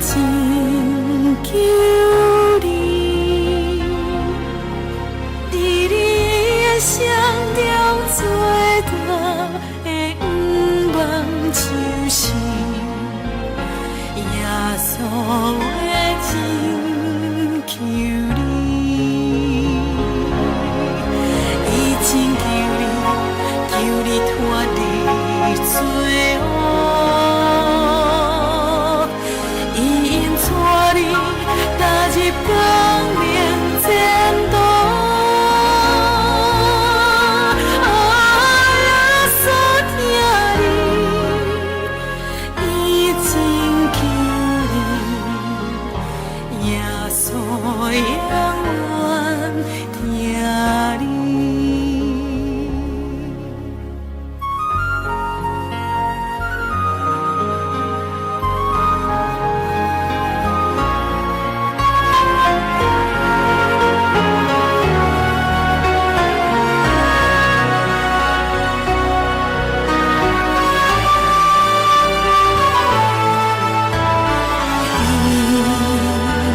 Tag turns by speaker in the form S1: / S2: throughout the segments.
S1: 拯救你，佇你一生中最大的願望就是耶穌的拯救你，伊拯救你，救你脫離罪惡，伊引帶你踏入光明前途。啊，耶穌疼你，伊拯救你，耶穌永遠疼你。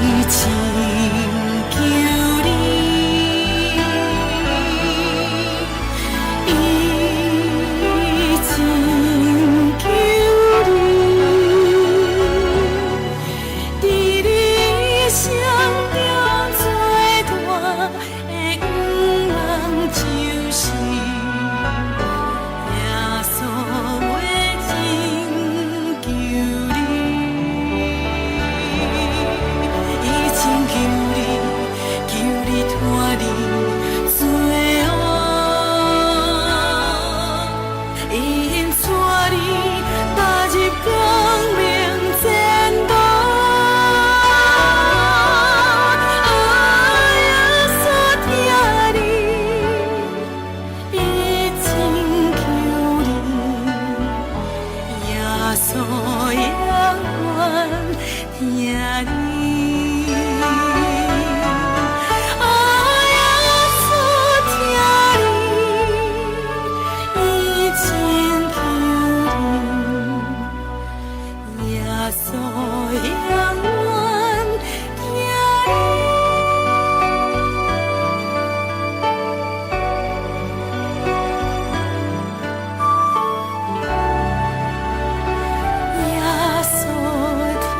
S1: 伊拯救你，伊拯救你，佇你一生中最大的願望就是耶穌的拯救你，伊拯救你，救你脫離罪惡，伊引帶你踏入光明前途。啊，耶穌疼你，伊拯救你，耶穌永遠疼你。啊，耶穌疼你，伊拯救你，耶穌永遠疼你。耶穌疼你。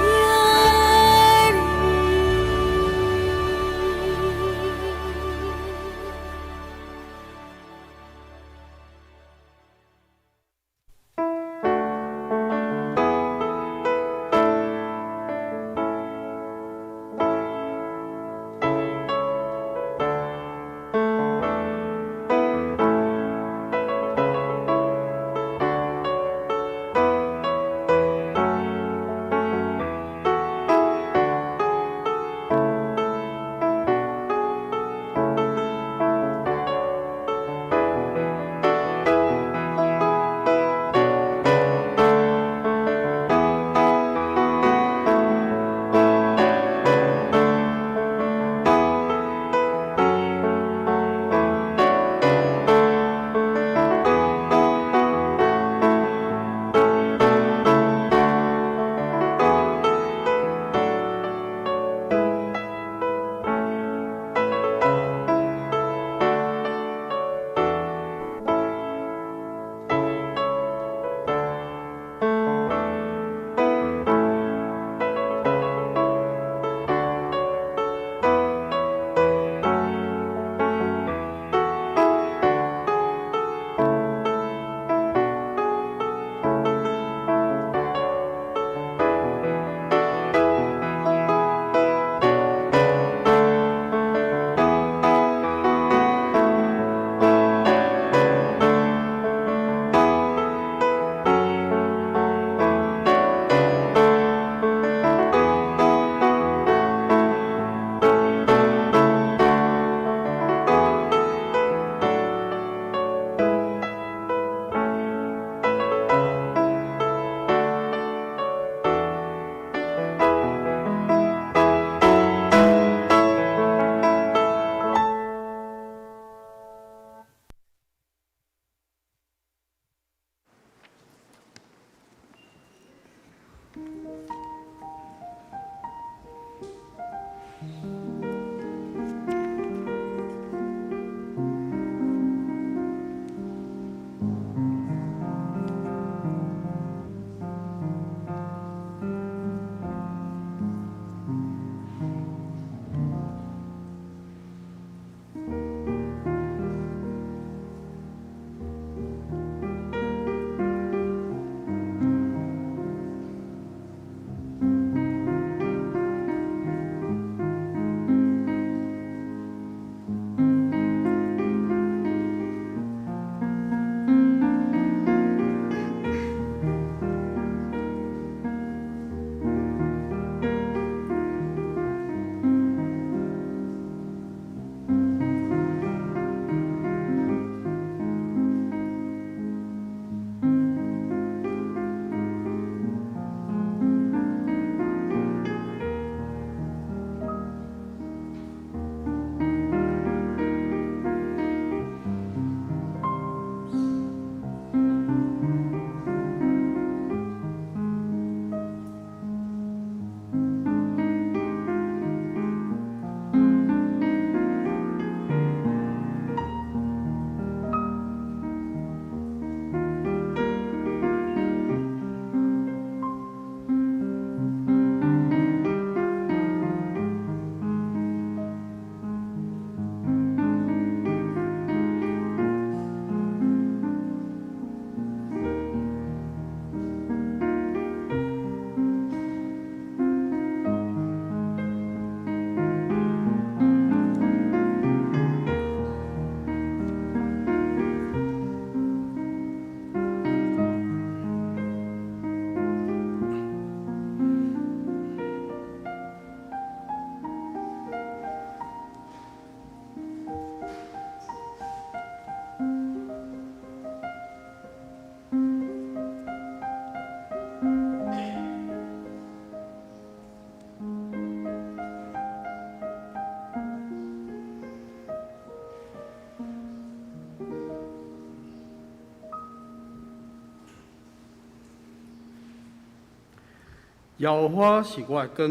S2: 耶和華是我的光，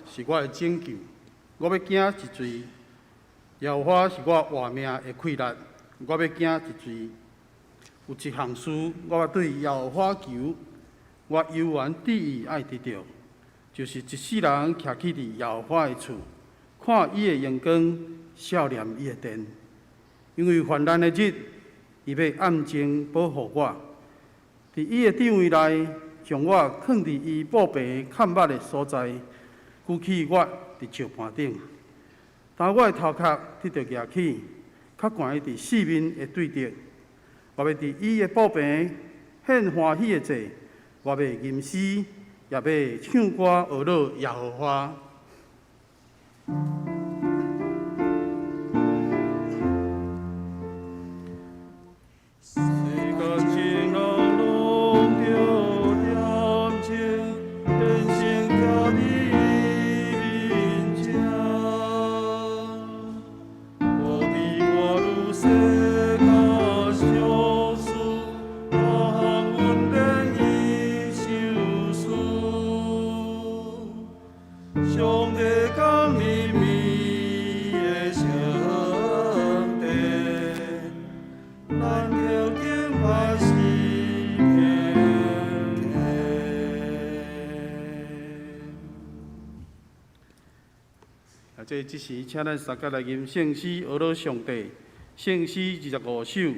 S2: 是我的拯救，我欲驚一誰？耶和華是我活命的氣力，我欲驚一誰？有一項事，我欲對耶和華求，我猶原志意愛得著，就是一世人徛起佇耶和華的厝，看伊的榮光，數念伊的殿。因為患難的日，伊欲暗中保護我，佇伊的帳帷內，將我囥佇伊布棚崁密的所在，舉起我佇石盤頂。當我的頭殼得著舉起，較懸佇四面的對敵。我欲佇伊的布棚獻歡喜的祭，我欲吟詩，也欲唱歌呵咾耶和華。世間情人攏著恬靜，天生徛佇伊面前。無比我女世間相思，大項恩典伊相思。上帝降臨伊的聖殿，咱著敬拜詩篇篇。啊，這這時，請咱三個來吟聖詩，呵咾上帝。聖詩25首，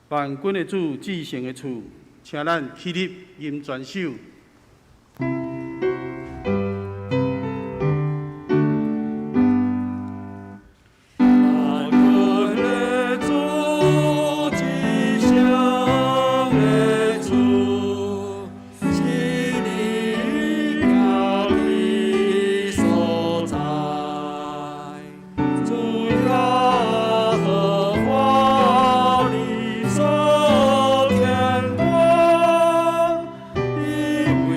S2: 萬軍的主，至聖的厝，請咱起立吟全首。
S3: 萬軍的主，至聖的主，是你徛的所在。主耶和華，你所天光，你為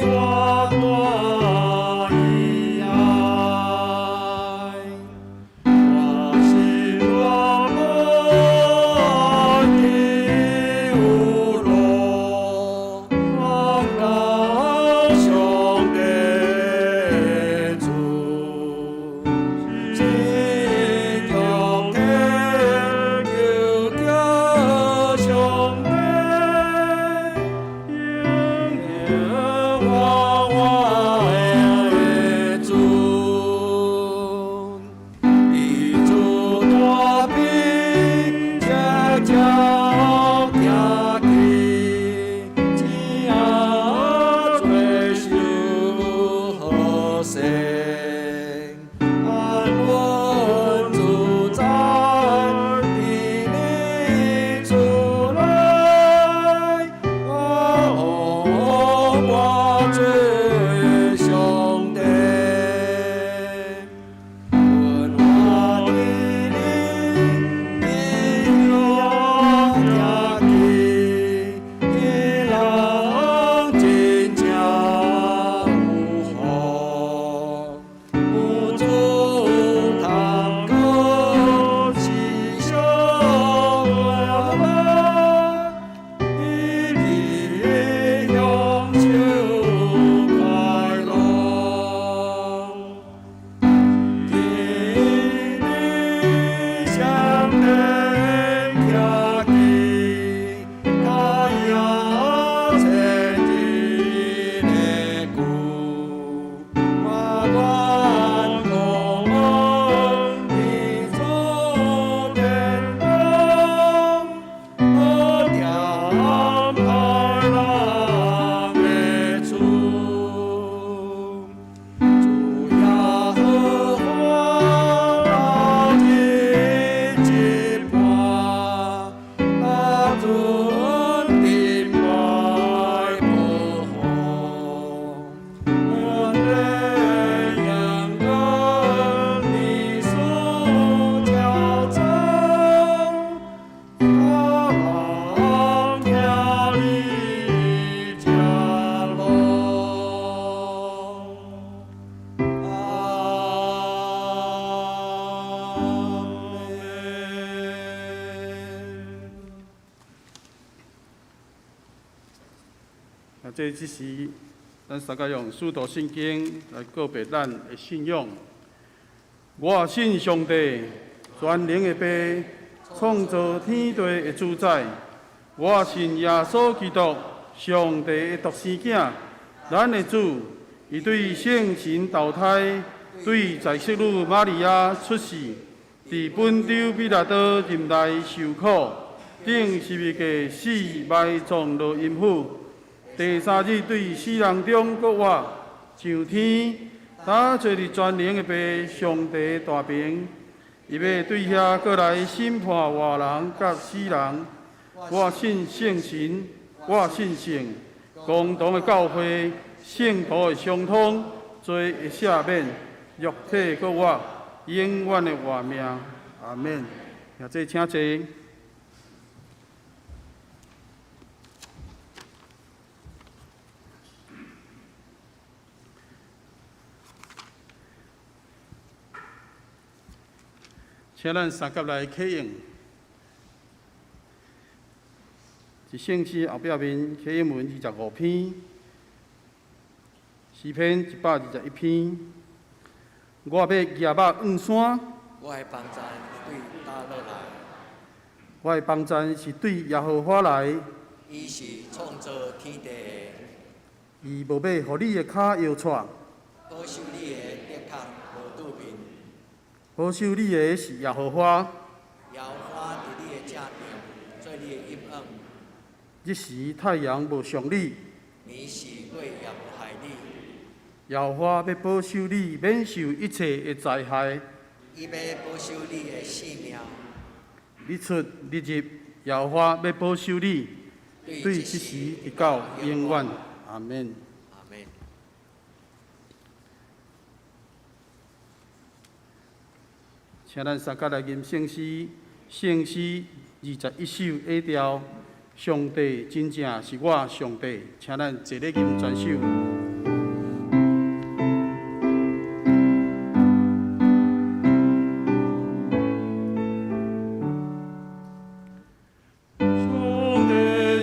S3: 我大慈愛。我心若無有樂，望到上帝主，心中天求叫上帝，應我我的主。伊主大兵，赤腳行去，這做受好勝，安穩自在佇你厝內，我王我主上帝。阮活佇你遐徛起，彼人真正有福，有主通靠是上樂，一直享受快樂。佇你聖殿徛起，太陽千日的久，我願渴望你主殿中，好踮歹人的厝。主耶和華日一半，那尊敬拜保護，阮的榮光你所澆灌，我人聽你食樂。阿們。
S2: 啊，這這時，咱咱三個用使徒信經來告白咱的信仰。我信上帝，全能的父，創造天地的主宰。我信耶穌基督，上帝的獨生囝，咱的主。伊對聖神投胎，對在聖女瑪利亞出世，佇本丟彼拉多任內受苦，釘十字架死埋葬落陰府。第三日對死人中復活，上天，搭坐佇全能的父上帝大爿，伊欲對遐閣來審判活人佮死人。我信聖神，我信聖公同的教會，聖徒的相通，罪的赦免，肉體復活，永遠的活命。阿們。現在請坐。請咱三佮來啟應，佇聖詩後壁面啟應文25篇，詩篇121篇。我欲舉目望山，
S4: 我的幫贊對佗落來？
S2: 我的幫贊是對耶和華來。
S4: 伊是創造天地的。
S2: 伊無欲予你的跤搖掣。
S4: 保守你的的確無拄面。
S2: 保守你的是耶和華。
S4: 耶和華佇你的正邊，做你的蔭掩。
S2: 日時太陽無傷你，
S4: 暝時月也無害你。
S2: 耶和華欲保守你，免受一切的災害。
S4: 伊欲保守你的性命。
S2: 日出日入，耶和華欲保守你，對這時直到永遠。阿們。
S4: 阿們。
S2: 請咱三佮來吟聖詩，聖詩21首 A 調，上帝真正是我上帝，請咱齊咧吟全首。
S3: 上帝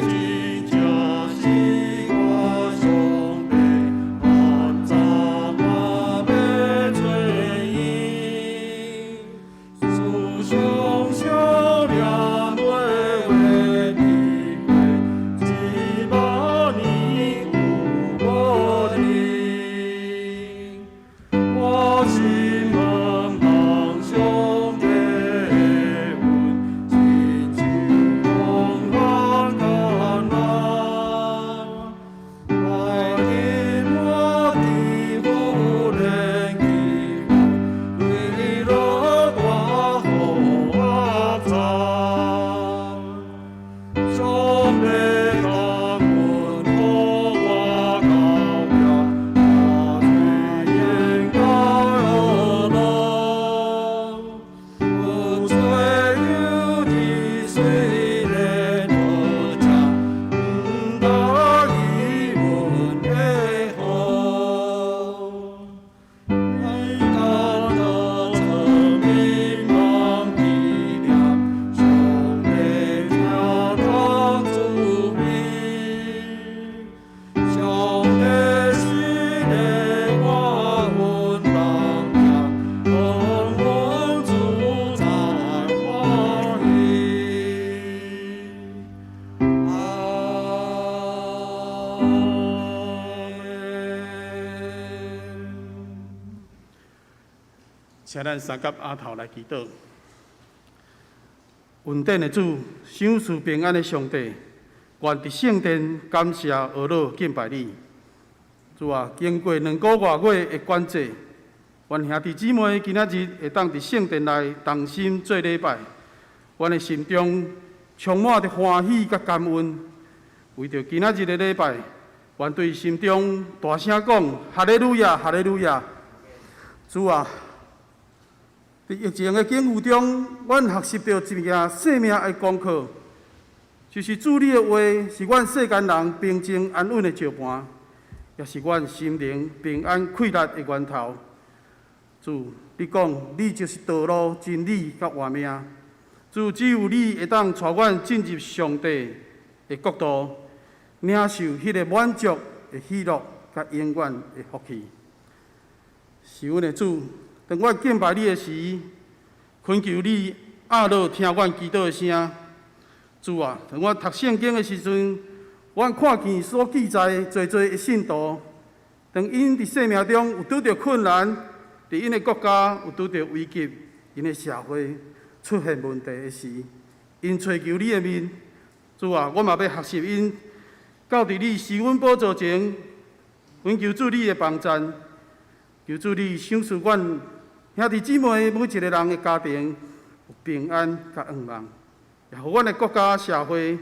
S3: 真正是我上帝，按怎我欲揣伊？思想少年岁月的过，一百年有无零？我心茫茫上帝的恩，親像風帆艱難。我因我的苦難起伏，坠落大雨压惨。上帝感恩予我高壁，我最應該樂。有罪有義雖然好食，毋答伊阮的好。伊甘得成民望紀念，上帝聽當慈悲。上帝是個我阮當念，當阮主在歡喜。阿們。
S2: 請咱三佮阿頭來祈禱。恩典的主，賞賜平安的上帝，願佇聖殿感謝、阿樂、敬拜你。主啊，經過2個外月的管制，阮兄弟姊妹今仔日會當佇聖殿內同心做禮拜，阮的心中充滿著歡喜佮感恩。為著今仔日的禮拜，願對心中大聲講：哈利路亞，哈利路亞！主啊，佇疫情的境遇中，阮學習著一件生命的功課，就是主你的話是阮世間人平靜安穩的石盤，也是阮心靈平安快樂的源頭。主，你講你就是道路、真理佮活命。主，只有你會當帶阮進入上帝的國度，領受彼个滿足的喜樂佮佮永遠的福氣。是阮的主，當阮敬拜你的時，懇求你壓落聽阮祈禱的聲。主啊，當阮讀聖經的時陣，阮看見所記載濟濟的信徒，當𪜶佇生命中有拄著困難，佇𪜶的國家有拄著危急，𪜶的社會出現問題的時，𪜶揣求你的面。主啊，我嘛欲學習𪜶，到佇你施恩寶座前，懇求主你的幫贊，求主你賞賜阮兄弟姊妹每一個人的家庭有平安佮願望，也予阮的國家社會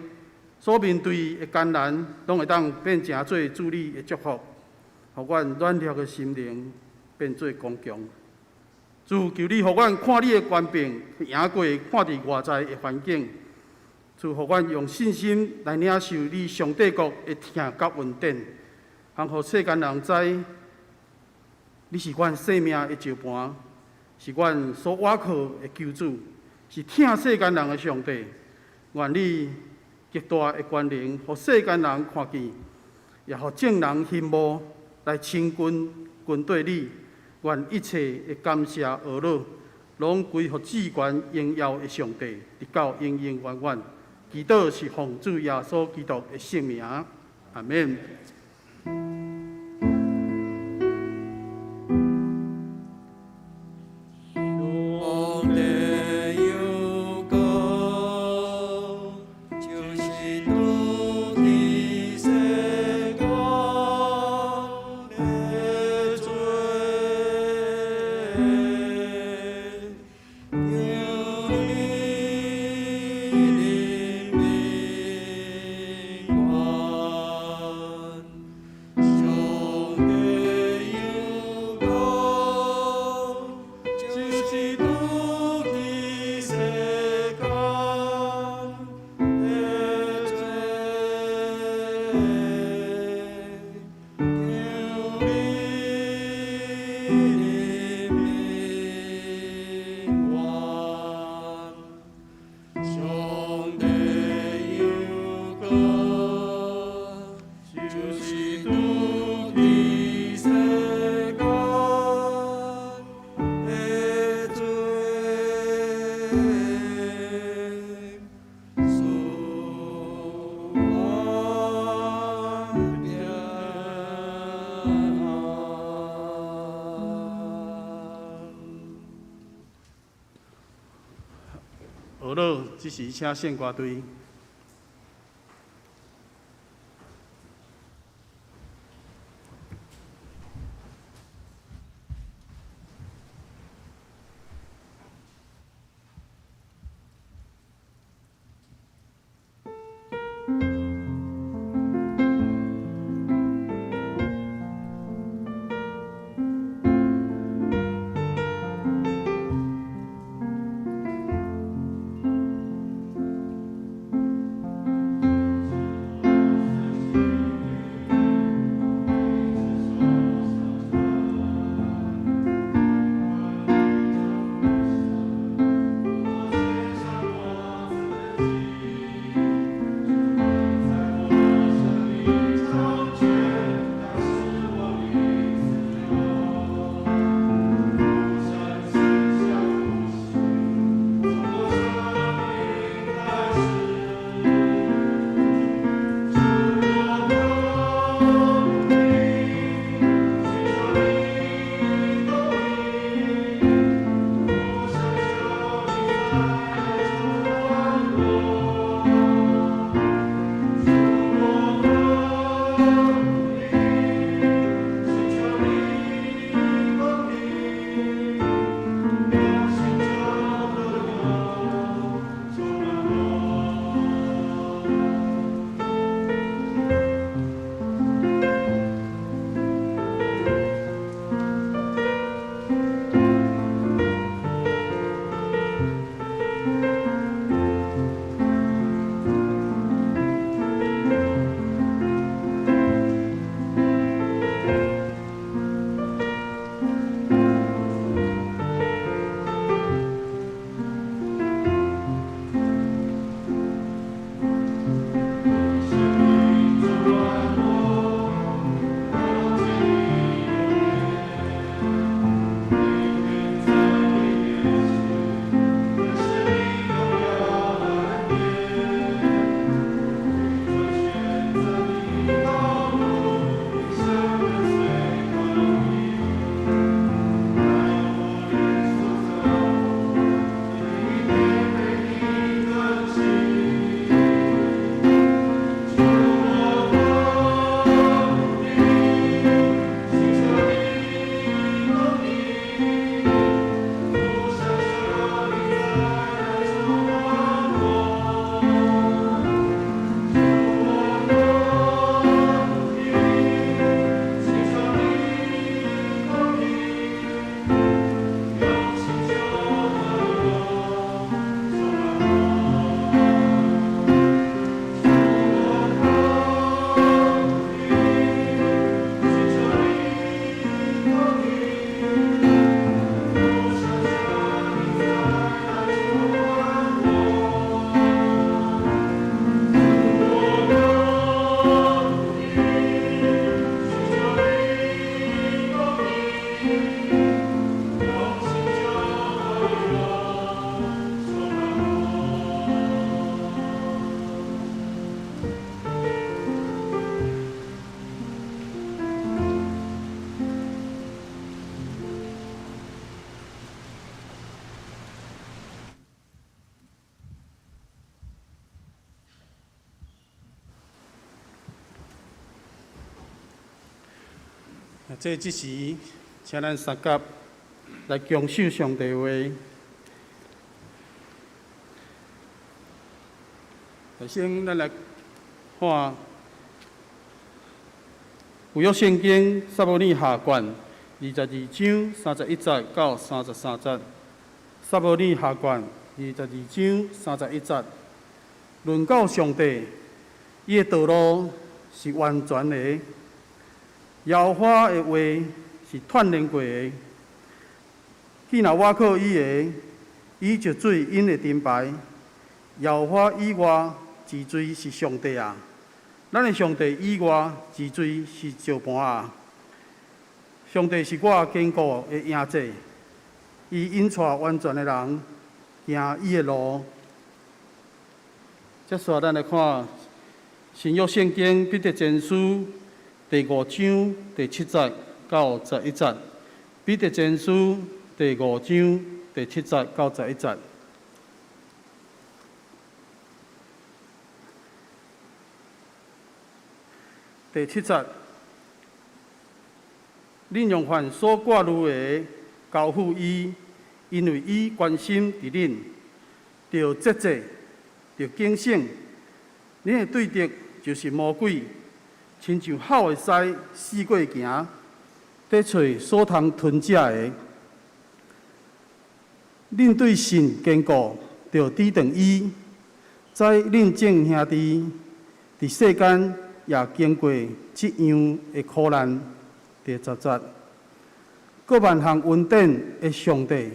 S2: 所面對的艱難，攏會當變成做主你的祝福，予阮軟弱的心靈變做剛強。主，求你予阮看你的權柄，贏過看佇外在的環境。主，予阮用信心來領受你上帝國的疼佮恩典，通予世間人知，你是阮生命的石盤，是阮所倚靠的救主，是疼世間人的上帝。願你極大的權能，予世間人看見，也予眾人羨慕來親近跟綴你。願一切的感謝呵咾，攏歸予至懸榮耀的上帝，直到永永遠遠。祈禱是奉主耶穌基督的聖名，阿們。
S3: 上帝有光，就是拄佇世間的罪，求你憐憫阮。上帝有光，就是拄佇世間的罪，求你憐憫阮。上帝有光，就是拄佇世間的罪，賜阮平安。
S2: 呵咾，這時請聖歌隊。這這時，請咱三甲來恭守上帝話。首先，咱來看舊約聖經撒母耳下卷22章31節到33節。撒母耳下卷22章31節，論到上帝，伊的道路是完全的，耶和華的話是鍛鍊過的。彼若倚靠伊的，伊就做𪜶的盾牌。耶和華以外之罪是上帝啊！咱的上帝以外之罪是石磐啊！上帝是我堅固的營寨，伊引帶完全的人行伊的路。接續咱來看新約聖經彼得前書第五章第七節到十一節。彼得前書第五章第七節到十一節。第七節，恁將凡所掛慮的交付伊，因為伊關心著恁。著節制，著警醒。恁的對敵就是魔鬼，親像吼的獅四界行，佇揣所通吞食的。恁對信堅固，著抵擋伊。知恁眾兄弟佇世間也經過這樣的苦難。第十節，各萬項恩典的上帝，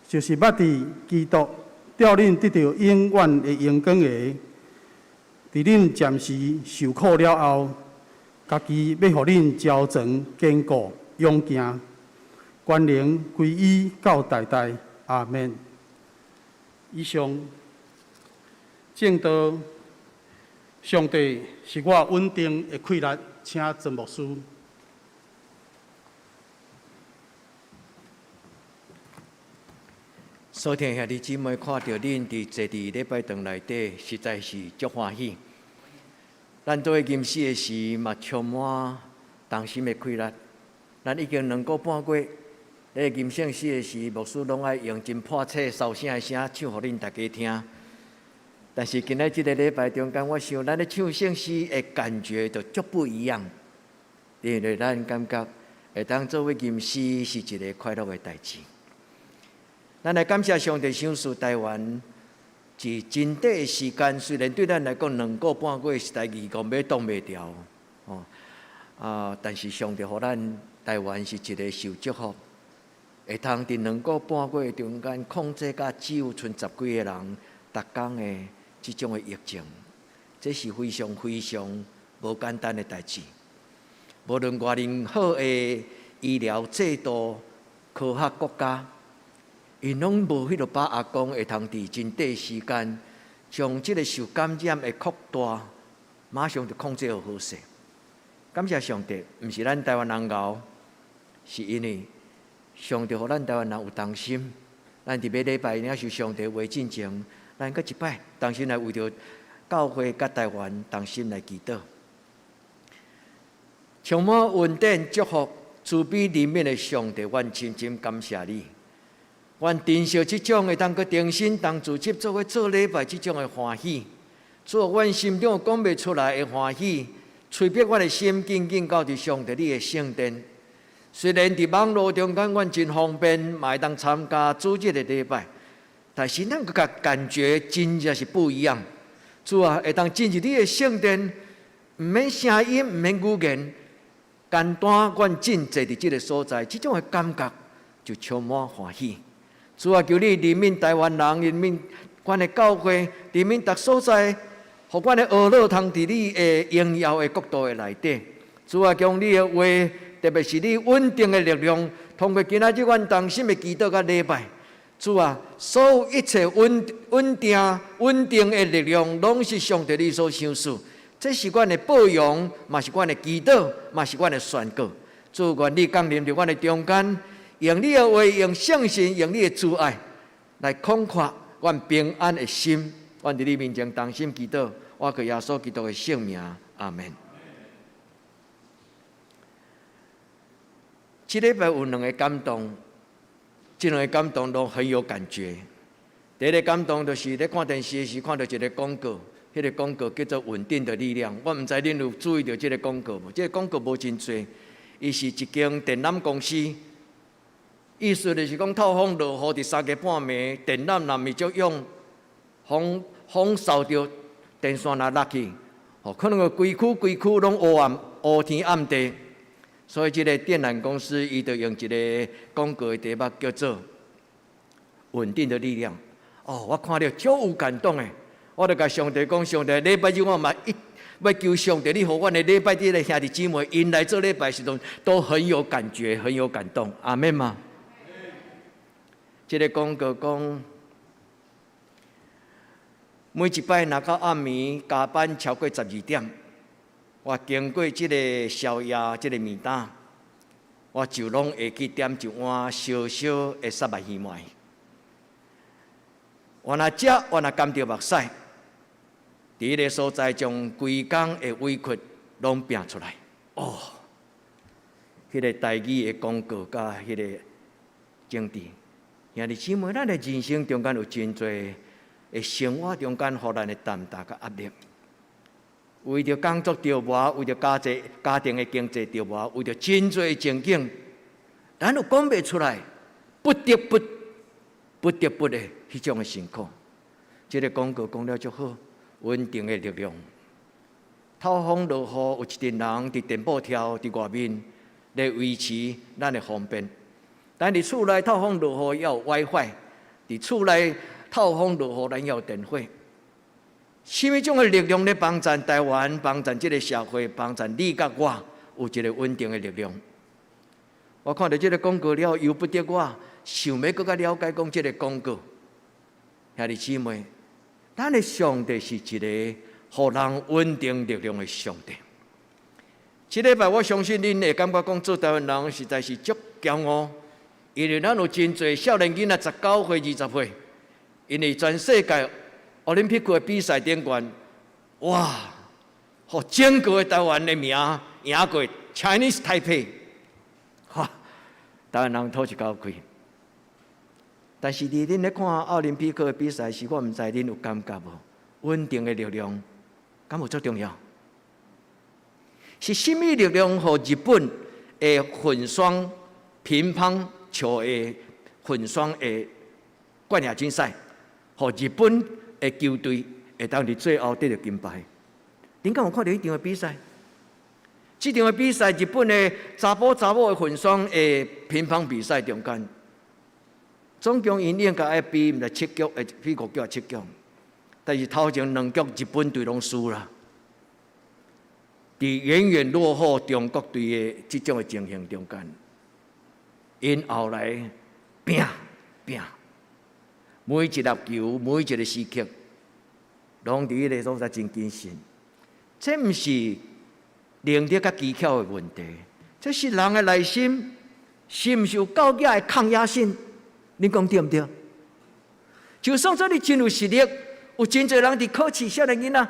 S2: 就是捌佇基督召恁得著永遠的榮光的，佇恁暫時受苦了後，家己欲予恁澆全、堅固、勇健，權能歸伊到代代。阿們。以上證道，上帝是我穩定的氣力，請曾牧師。
S4: 所聽兄弟姊妹看著恁佇坐佇禮拜堂內底，實在是足歡喜。咱做伙吟詩的時，嘛充滿同心的氣力。咱已經兩個半月咧吟聖詩的時，牧師攏愛用真破切、沙聲的聲唱予恁大家聽。但是今仔這个禮拜中間，我想咱咧唱聖詩的感覺就足不一樣，因為咱感覺會當做伙吟詩是一个快樂的代誌。咱來感謝上帝賞賜台灣一真短的時間，雖然對咱來講兩個半月實在二講欲擋袂牢，哦啊！但是上帝予咱台灣是一个受祝福，會通佇兩個半月中間控制甲只有賰十幾个人，逐工的這種的疫情，這是非常非常無簡單的代誌。無論偌爾好的醫療制度、科學國家，𪜶攏無彼個把握講會通佇真短時間，將這个受感染的擴大，馬上就控制予好勢。感謝上帝，毋是咱台灣人𠢕，是因為上帝予咱台灣人有同心。咱佇欲禮拜領受上帝話進前，咱閣一擺同心來為著教會佮台灣同心來祈禱。充滿恩典祝福、慈悲憐憫的上帝，阮深深感謝你。阮珍惜這種會當閣重新同組織做伙做禮拜這種的歡喜，主，阮心中講袂出來的歡喜，催逼阮的心緊緊到佇上帝你的聖殿。雖然佇網路中間，阮真方便，嘛會當參加主日的禮拜，但是咱閣感覺真正是不一樣。主啊，會當進入你的聖殿，毋免聲音，毋免語言，簡單，阮進坐佇這个所在，這種的感覺就充滿歡喜。主啊，求你憐憫台灣人，憐憫阮的教會，憐憫逐所在，予阮的呵咾通佇你的榮耀的國度的內底。主啊，將你的話，特別是你穩定的力量，通過今仔日阮同心的祈禱佮禮拜。主啊，所有一切穩穩定、穩定的力量，攏是上帝你所賞賜。這是阮的報榮，嘛是阮的祈禱，嘛是阮的宣告。主，願你降臨佇阮的中間。用你的話，用聖神，用你的慈愛來擴闊阮平安的心。阮佇你面前同心祈禱，倚靠耶穌基督的聖名，阿們。這禮拜有兩个感動，這兩个感動都很有感覺。第一个感動就是咧看電視的時，看著一个廣告，彼个廣告叫做“穩定的力量”。我毋知恁有注意著這个廣告無？這个廣告無真濟，伊是一間電纜公司，意思就是講透風落雨佇三更半暝，電纜若毋是足勇，風風掃著電線若落去，吼，可能個規區規區攏烏暗烏天暗地。所以這个電纜公司，伊就用一个廣告的題目叫做“穩定的力量”。哦，我看著足有感動的，我就共上帝講：上帝，禮拜日我嘛一欲求上帝，你予阮的禮拜日的兄弟姊妹，𪜶來做禮拜時陣，都很有感覺，很有感動。阿們嗎？這个廣告講，每一擺若到暗暝加班超過12點，我經過這个宵夜這个麵檔，我就攏會去點一碗燒燒的虱目魚糜。我若食，我若乾著目屎，佇彼个所在將規工的委屈攏拚出來。哦，彼个台語的廣告佮彼个情節，兄弟姊妹，咱的人生中間有真濟的生活中間，予咱的擔擔佮壓力。為著工作著忙，為著家濟家庭的經濟著忙，為著真濟的情景，咱有講袂出來，不得不、不得不的彼種的辛苦。這个廣告講了足好，穩定的力量。透風落雨，有一陣人佇電布條佇外面來維持咱的方便。但佇厝內透風落雨要有 WiFi，佇厝內透風落雨咱要有電火。啥物種的力量咧幫贊台灣、幫贊這个社會、幫贊你佮我，有一个穩定的力量。我看著這个廣告了，由不得我想欲閣較了解講這个廣告。兄弟姊妹，咱的上帝是一個予人穩定力量的上帝。這禮拜我相信恁會感覺講做台灣人實在是足驕傲，因為咱有真濟少年囡仔19歲、20歲，因為全世界奧林匹克的比賽頂懸，哇！予整個台灣的名贏過 Chinese Taipei，哈！台灣人吐一口氣。但是佇恁咧看奧林匹克的比賽時，我毋知恁有感覺無？穩定的力量，敢有足重要？是啥物力量，予日本的混雙乒乓球的混雙的冠亞軍賽，予日本的球隊會當佇最後得著金牌？恁敢有看著彼場的比賽？這場的比賽，日本的查埔查某的混雙的乒乓比賽中間，總共𪜶應該愛比毋知七局，會比五局抑七局，但是頭前兩局日本隊攏輸啦，佇遠遠落後中國隊的這種的情形中間，𪜶後來拚拚，每一粒球，每一个時刻，攏佇彼个所在真謹慎。這毋是能力佮技巧的問題，這是人的內心是毋是有夠額的抗壓性？你講對毋對？就算說你真有實力，有真濟人佇考試，少年囡仔，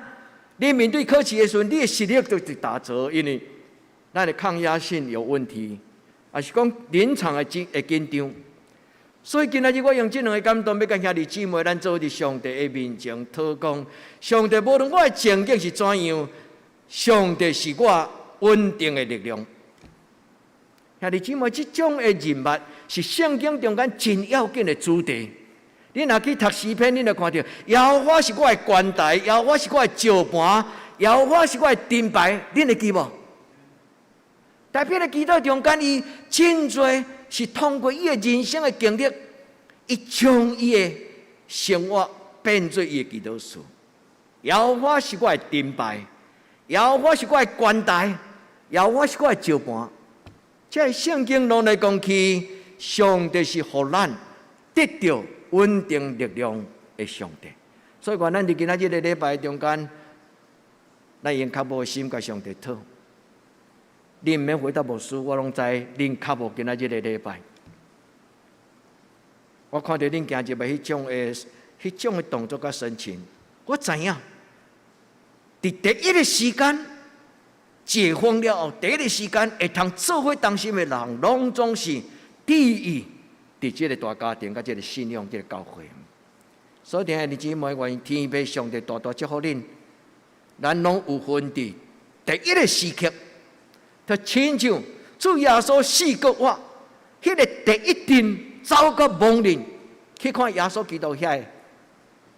S4: 你面對考試的時陣，你的實力就打折，因為咱的抗壓性有問題，抑是講臨場的緊會緊張。所以今仔日我用這兩个感動，欲共兄弟姊妹，咱做佇上帝的面前禱告。上帝無論我的情景是怎樣，上帝是我穩定的力量。兄弟姊妹，這種的人物是聖經中間真要緊的主題。你若去讀詩篇，你就看著耶和華是我的懸台，耶和華是我的石盤，耶和華是我的盾牌，恁會記無？大衛的祈禱中間，伊真濟是通過伊的人生的經歷，伊將伊的生活變做伊的祈禱詞。耶和華是我的盾牌，耶和華是我的懸台，耶和華是我的石盤。這聖經攏來講起，上帝是予咱得著穩定力量的上帝。所以講，咱佇今仔日个禮拜中間，咱用較無心共上帝討。你毋免回答牧師，我攏知恁較無今仔日个禮拜。我看著恁行入來彼種的動作佮神情，我知影，佇第一个時間，解封了後，第一个時間會通做伙同心的人，攏總是第一，佇這个大家庭佮這个信仰這个教會。所以，兄弟姊妹，願天父上帝大大祝福恁，咱攏有份佇第一个時刻，就親像主耶穌死閣活，彼个第一陣走到亡人去看耶穌基督遐个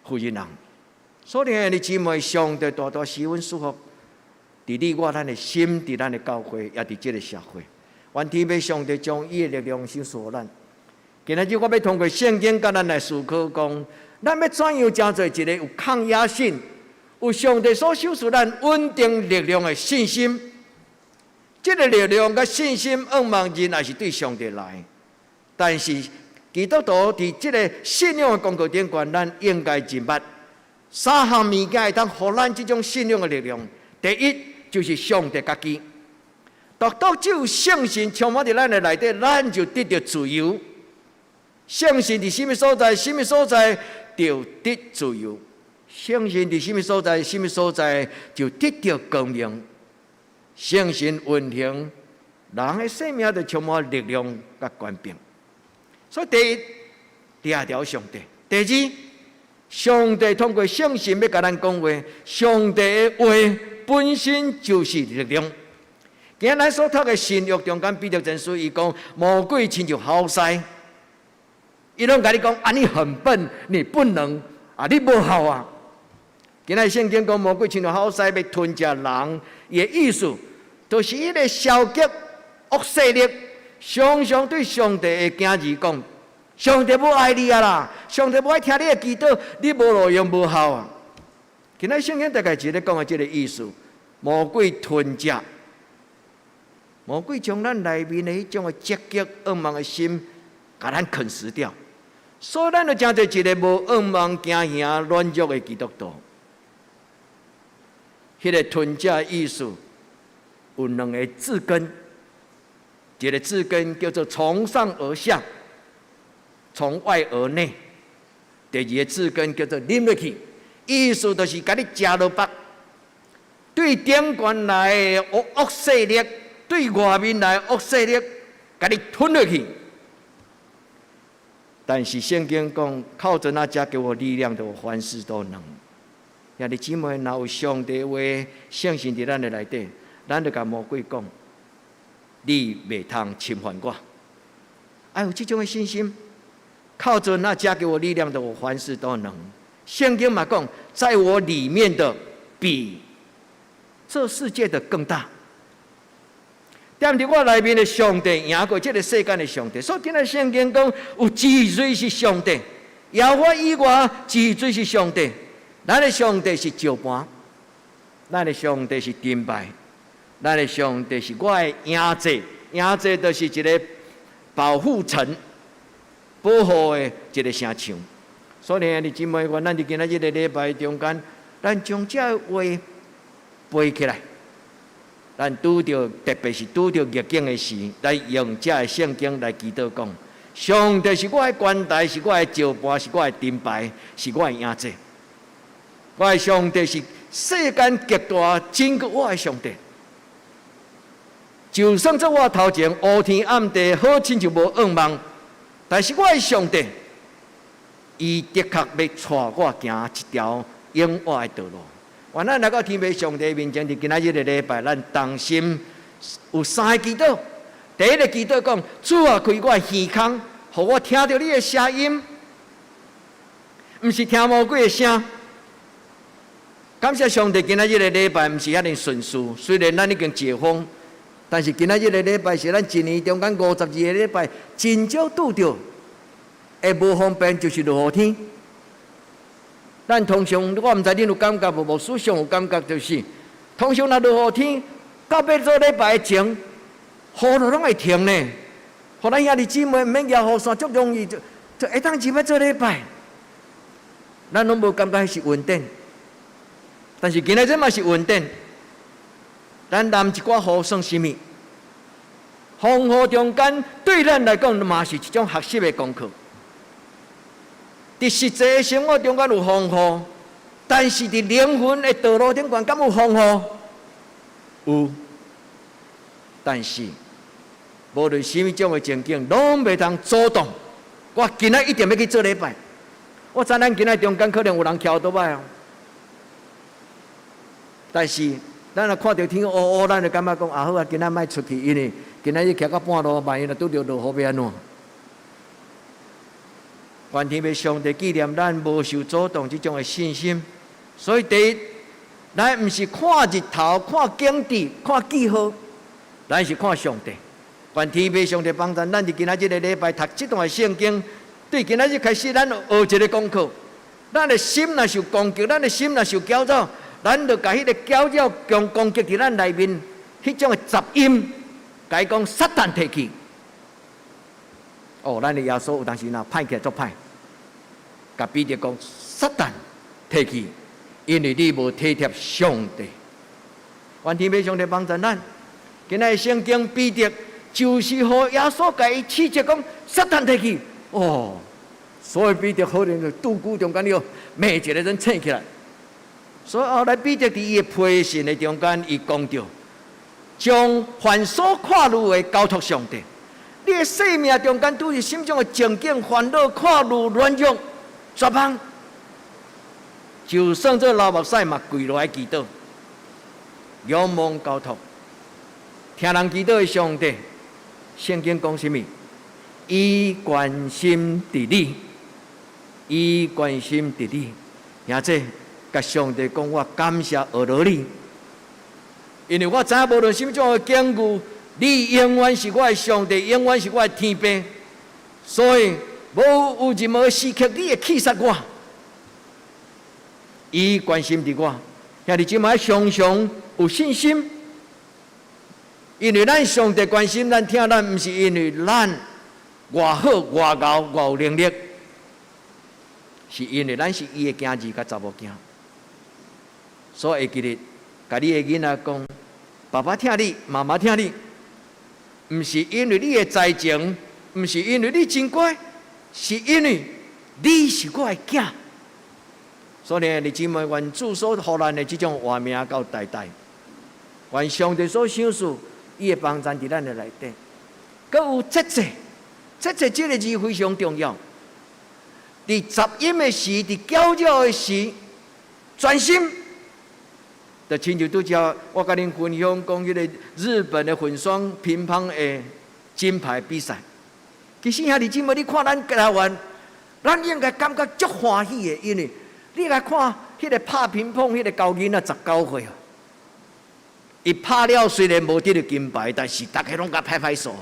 S4: 婦人人。所以，兄弟姊妹，上帝大大施恩祝福。佇你我咱的心，佇咱的教會，也佇這个社會，願天父上帝將伊的力量賞賜予咱。今仔日我欲通過聖經，佮咱來思考講，咱欲怎樣成做一个有抗壓性、有上帝所賞賜咱穩定力量的信心。這个力量佮信心，向望人也是對上帝來。但是基督徒佇這个信仰的功課頂懸，咱應該認捌三項物件會當予咱這種信仰的力量。第一，就是上帝家己，獨獨只有聖神充滿佇咱的內底，咱就得著自由。聖神佇啥物所在，啥物所在就得自由。聖神佇啥物所在，啥物所在就得著光明。聖神運行，人的生命就充滿力量佮權柄。所以第一，掠著上帝；第二，上帝通過聖神欲共咱講話，上帝的話本身就是力量。今仔咱所讀的新約中間彼得前書，伊講魔鬼親像猴獅，伊攏共你講啊，你很笨，你不能啊，你無效啊。今仔聖經講魔鬼親像猴獅欲吞食人，伊的意思就是彼个消極惡勢力，常常對上帝的囝兒講：上帝無愛你啊啦，上帝無愛聽你的祈禱，你無路用無效啊。今仔聖經大概是咧講的這个意思，魔鬼吞食，魔鬼將咱內面的彼種的積極向望的心，共咱啃食掉，所以咱就成做一个無向望、驚嚇、軟弱的基督徒。彼个吞食的意思有兩个字根，一个字根叫做從上而下，從外而內；第二个字根叫做啉落去。意思就是共你食落腹，對頂懸來的惡惡勢力，對外面來的惡勢力，共你吞落去。但是聖經講，靠著那加給我力量的，我凡事都能。兄弟姊妹，若有上帝話聖神佇咱的內底，咱就共魔鬼講：你袂通侵犯我。愛有這種的信心，靠著那加給我力量的，我凡事都能。聖經嘛講，在我裡面的比這世界的更大。踮佇我內面的上帝贏過這个世間的上帝，所以今仔聖經講有一位是上帝，耶和華以外一位是上帝。咱的上帝是石盤，咱的上帝是盾牌，咱的上帝是我的營寨，營寨就是一个保護層，保護的一个城牆。所以，兄弟姊妹，願咱佇今仔日个禮拜中間，咱將這話背起來。咱拄著，特別是拄著逆境的時，來用這个聖經來祈禱講：上帝是我的關台，是我的石盤，是我的盾牌，是我的營寨。我的上帝是世間極大拯救我的上帝。就算做我頭前烏天暗地，好親像無向望，但是我的上帝，伊的確欲帶我行一條永活的道路。願咱來到天父上帝面前，佇今仔日个禮拜，咱同心有三个祈禱。第一个祈禱講：主啊，開我的耳孔，予我聽著你的聲音，毋是聽魔鬼的聲。感謝上帝，今仔日个禮拜毋是遐爾順遂，雖然咱已經解封，但是今仔日个禮拜是咱一年中間52個禮拜，真少拄著會無方便，就是落雨天。咱通常，我毋知恁有感覺無？牧師上有感覺就是，通常若落雨天，到欲做禮拜前，雨就攏會停呢。予咱兄弟姊妹毋免舉雨傘，足容易就就會當入來做禮拜。咱攏無感覺彼是恩典，但是今仔這嘛是恩典。咱淋一寡雨算啥物？風雨中間對咱來講嘛是一種學習的功課。佇實際生活中間有風雨，但是佇靈魂的道路頂懸，敢有風雨？有。但是無論啥物種的情景，攏袂通阻擋。我今仔一定欲去做禮拜。我知咱今仔中間可能有人騎歐多擺哦，但是咱若看著天烏烏，咱就感覺講啊好啊，今仔莫出去，因為今仔日騎到半路，萬一若拄著落雨欲按怎？願天父上帝紀念咱無受阻擋這種的信心。所以第一，咱毋是看日頭、看景致、看記號，咱是看上帝。願天父上帝幫助咱，佇今仔這個禮拜讀這段的聖經，對今仔日開始，咱學一個功課。咱的心若受攻擊，咱的心若受攪擾，咱就共彼個攪擾、強攻擊佇咱內面彼種的雜音，共伊講撒旦退去。哦，咱的耶穌有當時若歹起來足歹，共彼得講撒旦退去，因為你無體貼上帝。願天父上帝幫助咱。今仔日聖經彼得就是予耶穌共伊斥責講撒旦退去。哦，所以彼得可能就拄久中間了，罵一個人醒起來。所以後來彼得佇伊的批信的中間，伊講著將凡所掛慮的交託上帝。你的生命中間拄著啥物種的情境、煩惱、掛慮、軟弱、絕望，就算做流目屎嘛，跪落來祈禱，仰望交託，聽人祈禱的上帝。聖經講啥物？伊關心佇你，伊關心佇你，兄弟，共上帝講，我感謝阿羅你，因為我知影無論啥物種的境遇，你永遠是我的上帝，永遠是我的天父，所以無有任何時刻你會棄殺我。伊關心佇我，兄弟姊妹常常有信心，因為咱上帝關心咱、疼咱，毋是因為咱偌好、偌𠢕、偌有能力，是因為咱是伊的囝兒佮查某囝。所以會記得，共你的囡仔講，爸爸疼你，媽媽疼你，毋是因為你的才情，毋是因為你真乖，是因為你是我的囝。所以，兄弟姊妹，願主所予咱的這種活命到代代，願上帝所賞賜，伊會幫贊佇咱的內底。閣有節制，節制這個字非常重要。佇雜音的時，佇攪擾的時，專心。就親像拄才我共恁分享講，彼個日本的混雙乒乓的金牌比賽。其實兄弟姊妹，你看咱台灣，咱應該感覺足歡喜的，因為你來看彼個拍乒乓彼個猴囡仔十九歲，伊拍了雖然無得著金牌，但是逐家攏共拍拍手，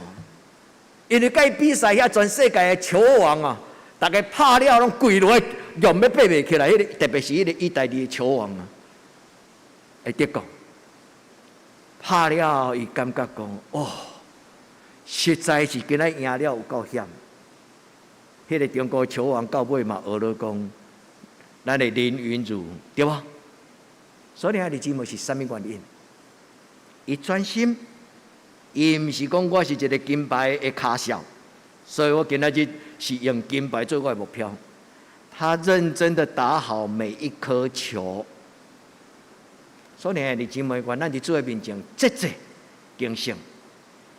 S4: 因為共伊比賽遐全世界的球王啊，逐家拍了攏跪落來，用欲爬袂起來。彼個特別是彼個意大利的球王啊，會得講拍了，伊感覺講哦，實在是今仔贏了有夠險。彼個中國球王到尾嘛學咧講，咱的林昀儒對無？所以兄弟姊妹是啥物原因？伊專心，伊毋是講我是一個金牌的跤手，所以我今仔日是用金牌做我的目標。他認真的打好每一顆球。所以兄弟姊妹，願咱佇主的面前節制警醒，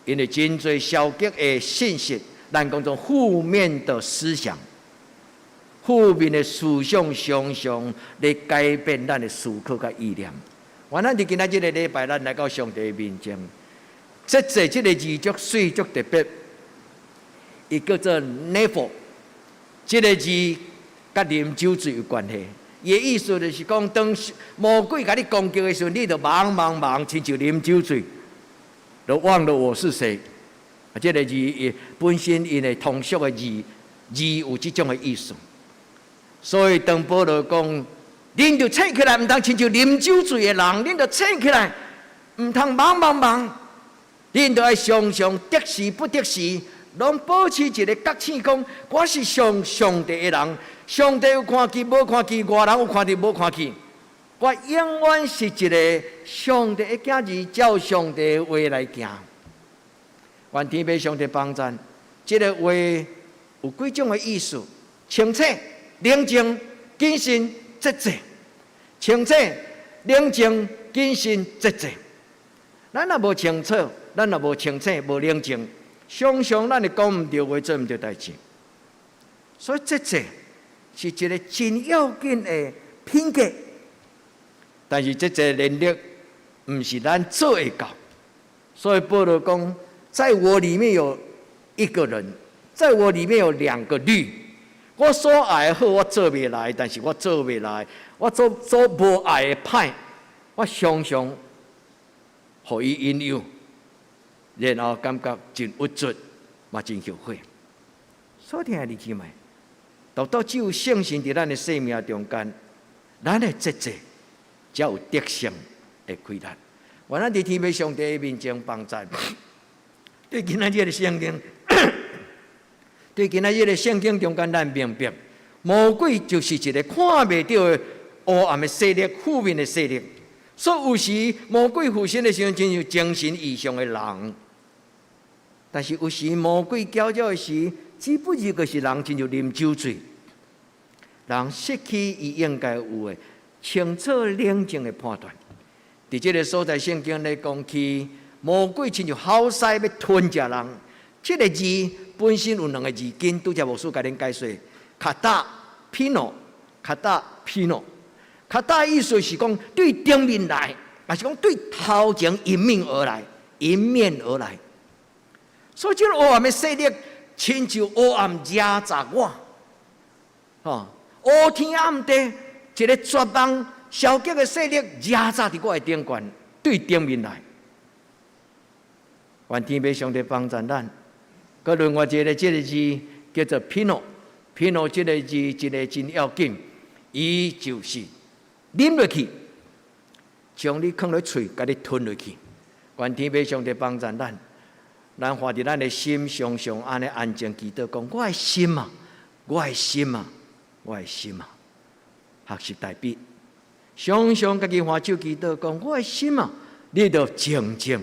S4: 因為真濟消極的信息，咱講做負面的思想、負面的思想，常常咧改變咱的思考佮意念。願咱佇今仔這個禮拜，咱來到上帝面前，節制這個字足媠足特別，伊叫做 “never”，這個字佮啉酒醉有關係。伊的意思就是講，當魔鬼共你攻擊的時陣，你就忙忙忙，親像啉酒醉，就忘了我是誰。啊，這個字伊本身𪜶的通俗的字，字有這種的意思。所以當保羅講，恁著醒起來，毋通親像啉酒醉的人，恁著醒起來，毋通忙忙忙，恁著愛常常得時不得時，攏保持一個覺醒，講我是屬上帝的人，上帝有看見無看見，外人有看見無看見，我永遠是一個上帝的囝兒，照上帝的話來行。願天父上帝幫贊，這個話有幾種的意思：清醒、冷靜、謹慎、節制。清醒、冷靜、謹慎、節制。咱若無清楚，咱若無清醒、無冷靜，常常咱會講毋著話，做毋著代誌。所以節制是一個真要緊的品格，但是節制能力毋是咱做會到。所以保羅講，在我裡面有一個人，在我裡面有兩個律。我所愛的好，我做袂來，但是我做袂來；我做所無愛的歹，我常常予伊引誘，然後感覺真鬱卒，嘛真後悔。所以兄弟姊妹，獨獨只有聖神佇咱的生命中間，咱的節制才有得勝的氣力。願咱佇天父上帝面前幫贊，對今仔日的聖經，對今仔日的聖經中間，咱明白，魔鬼就是一個看袂著的黑暗的勢力、負面的勢力。所以有時魔鬼附身的時陣，親像精神異常的人；但是有時魔鬼攪擾的時，只不過是人親像啉酒醉，人失去伊應該有的清楚冷靜的判斷。佇這个所在，聖經咧講起魔鬼親像吼獅欲吞食人。這个字本身有兩个字根，拄才牧師共恁解說：καταπίνω，καταπίνω。κατά意思是講對頂面來，也是講對頭前迎面而來，迎面而來。所以這个黑暗的勢力，親像黑暗壓榨我，吼，烏天暗地，一个絕望、消極的勢力壓榨佇我的頂懸，對頂面來。願天父上帝幫助咱。閣另外一个這个字叫做 πίνω，πίνω 這个字一个真要緊，伊就是啉落去，將你囥佇喙，共你吞落去。願天父上帝幫助咱，咱看佇咱的心常常按呢安靜祈禱，講我的心啊，我的心啊，我的心啊，學習大衛，常常家己反手祈禱，講我的心啊，你著靜靜，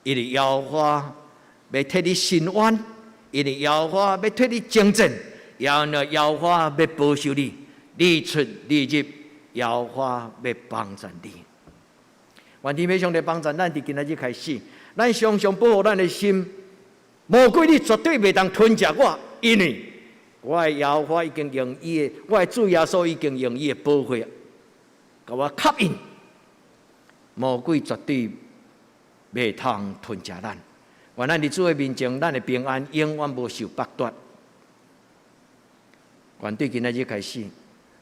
S4: 因為耶和華欲替你伸冤，因為耶和華欲替你爭戰，然後耶和華欲保守你，你出你入，耶和華欲幫助你。願天父上帝幫助咱，佇今仔日開始，咱常常保護咱的心。魔鬼，你絕對袂當吞食我，因為我的耶和華已經用伊的，我的主耶穌已經用伊的寶血，共我吸引。魔鬼絕對袂通吞食咱。願咱佇主的面前，咱的平安永遠無受剝奪。願對今仔日開始，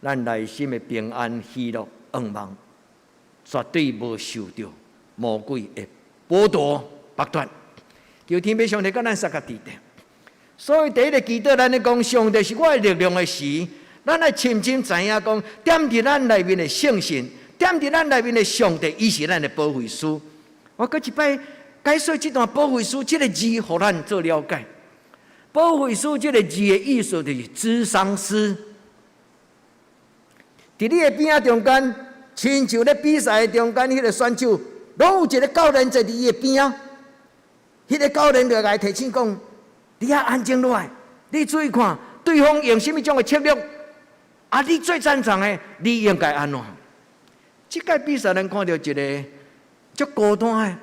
S4: 咱內心的平安、喜樂、向望，絕對無受著魔鬼的剝奪、剝奪。求天父上帝佮咱相佮佇咧。所以第一个祈禱，咱咧講上帝是我的力量的時，咱愛深深知影講，踮佇咱內面的聖神，踮佇咱內面的上帝，伊是咱的保惠師。我閣一擺解說這段保惠師這个字，予咱做了解。保惠師這个字的意思就是諮商師。佇你的邊仔中間，親像咧比賽的中間，彼个選手，攏有一个教練坐佇伊的邊仔。彼个教練就共伊提醒講：你愛安靜落來，你注意看，對方用啥物種的策略，啊，你做戰場的，你應該按怎？這屆比賽，咱看著一个足孤單的，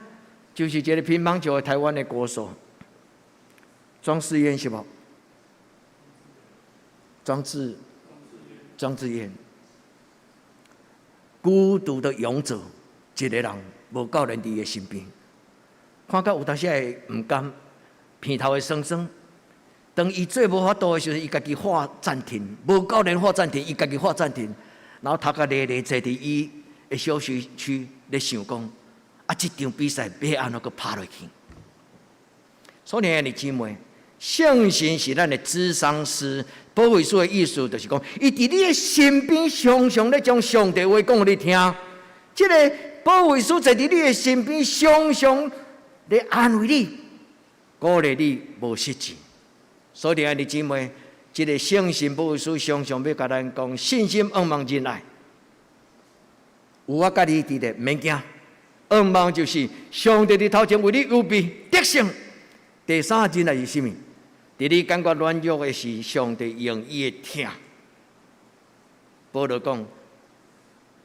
S4: 就是一个乒乓球的台灣的國手莊智淵是無？莊智淵，孤獨的勇者，一个人無教練佇伊的身邊，看到有當時會毋甘，鼻頭會酸酸。當伊做無法度的時陣，伊家己喊暫停，無教練喊暫停，伊家己喊暫停，然後頭殼咧咧坐佇伊的休息區咧想講：啊，這場比賽欲按怎閣拍落去？所以兄弟姊妹，聖神是咱的諮商師，保惠師的意思就是講，伊佇你的身邊，常常咧將上帝話講予你聽。這个保惠師坐佇你的身邊，常常咧安慰你，鼓勵你無失志。所以兄弟姊妹，這个聖神保惠師常常欲共咱講信心、向望、仁愛。有我佮你佇咧，免驚。向望就是上帝佇頭前為你預備得勝。第三仁愛是啥物？佇你感覺軟弱的時，上帝用伊的疼。保羅講：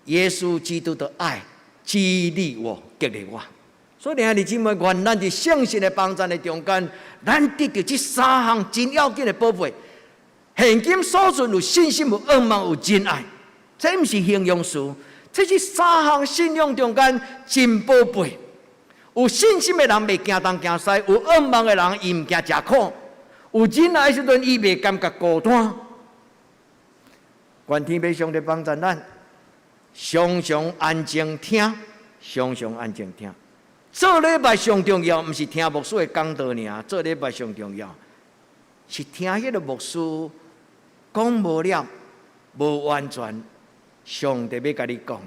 S4: 耶穌基督的愛激勵我，激勵我。所以兄弟姊妹，願咱佇聖神的幫贊的中間，咱得著這三項真要緊的寶貝。現今所存有信心、有盼望、有仁愛，這毋是形容詞，這是三項信仰中間真寶貝。有信心的人袂驚東驚西，有盼望的人伊毋驚食苦，有仁愛的時陣伊袂感覺孤單。願天父上帝幫贊咱，常常安靜聽，常常安靜聽。做禮拜上重要，毋是聽牧師的講道爾，做禮拜上重要是聽彼个牧師講無了，無完全，上帝欲共你講的。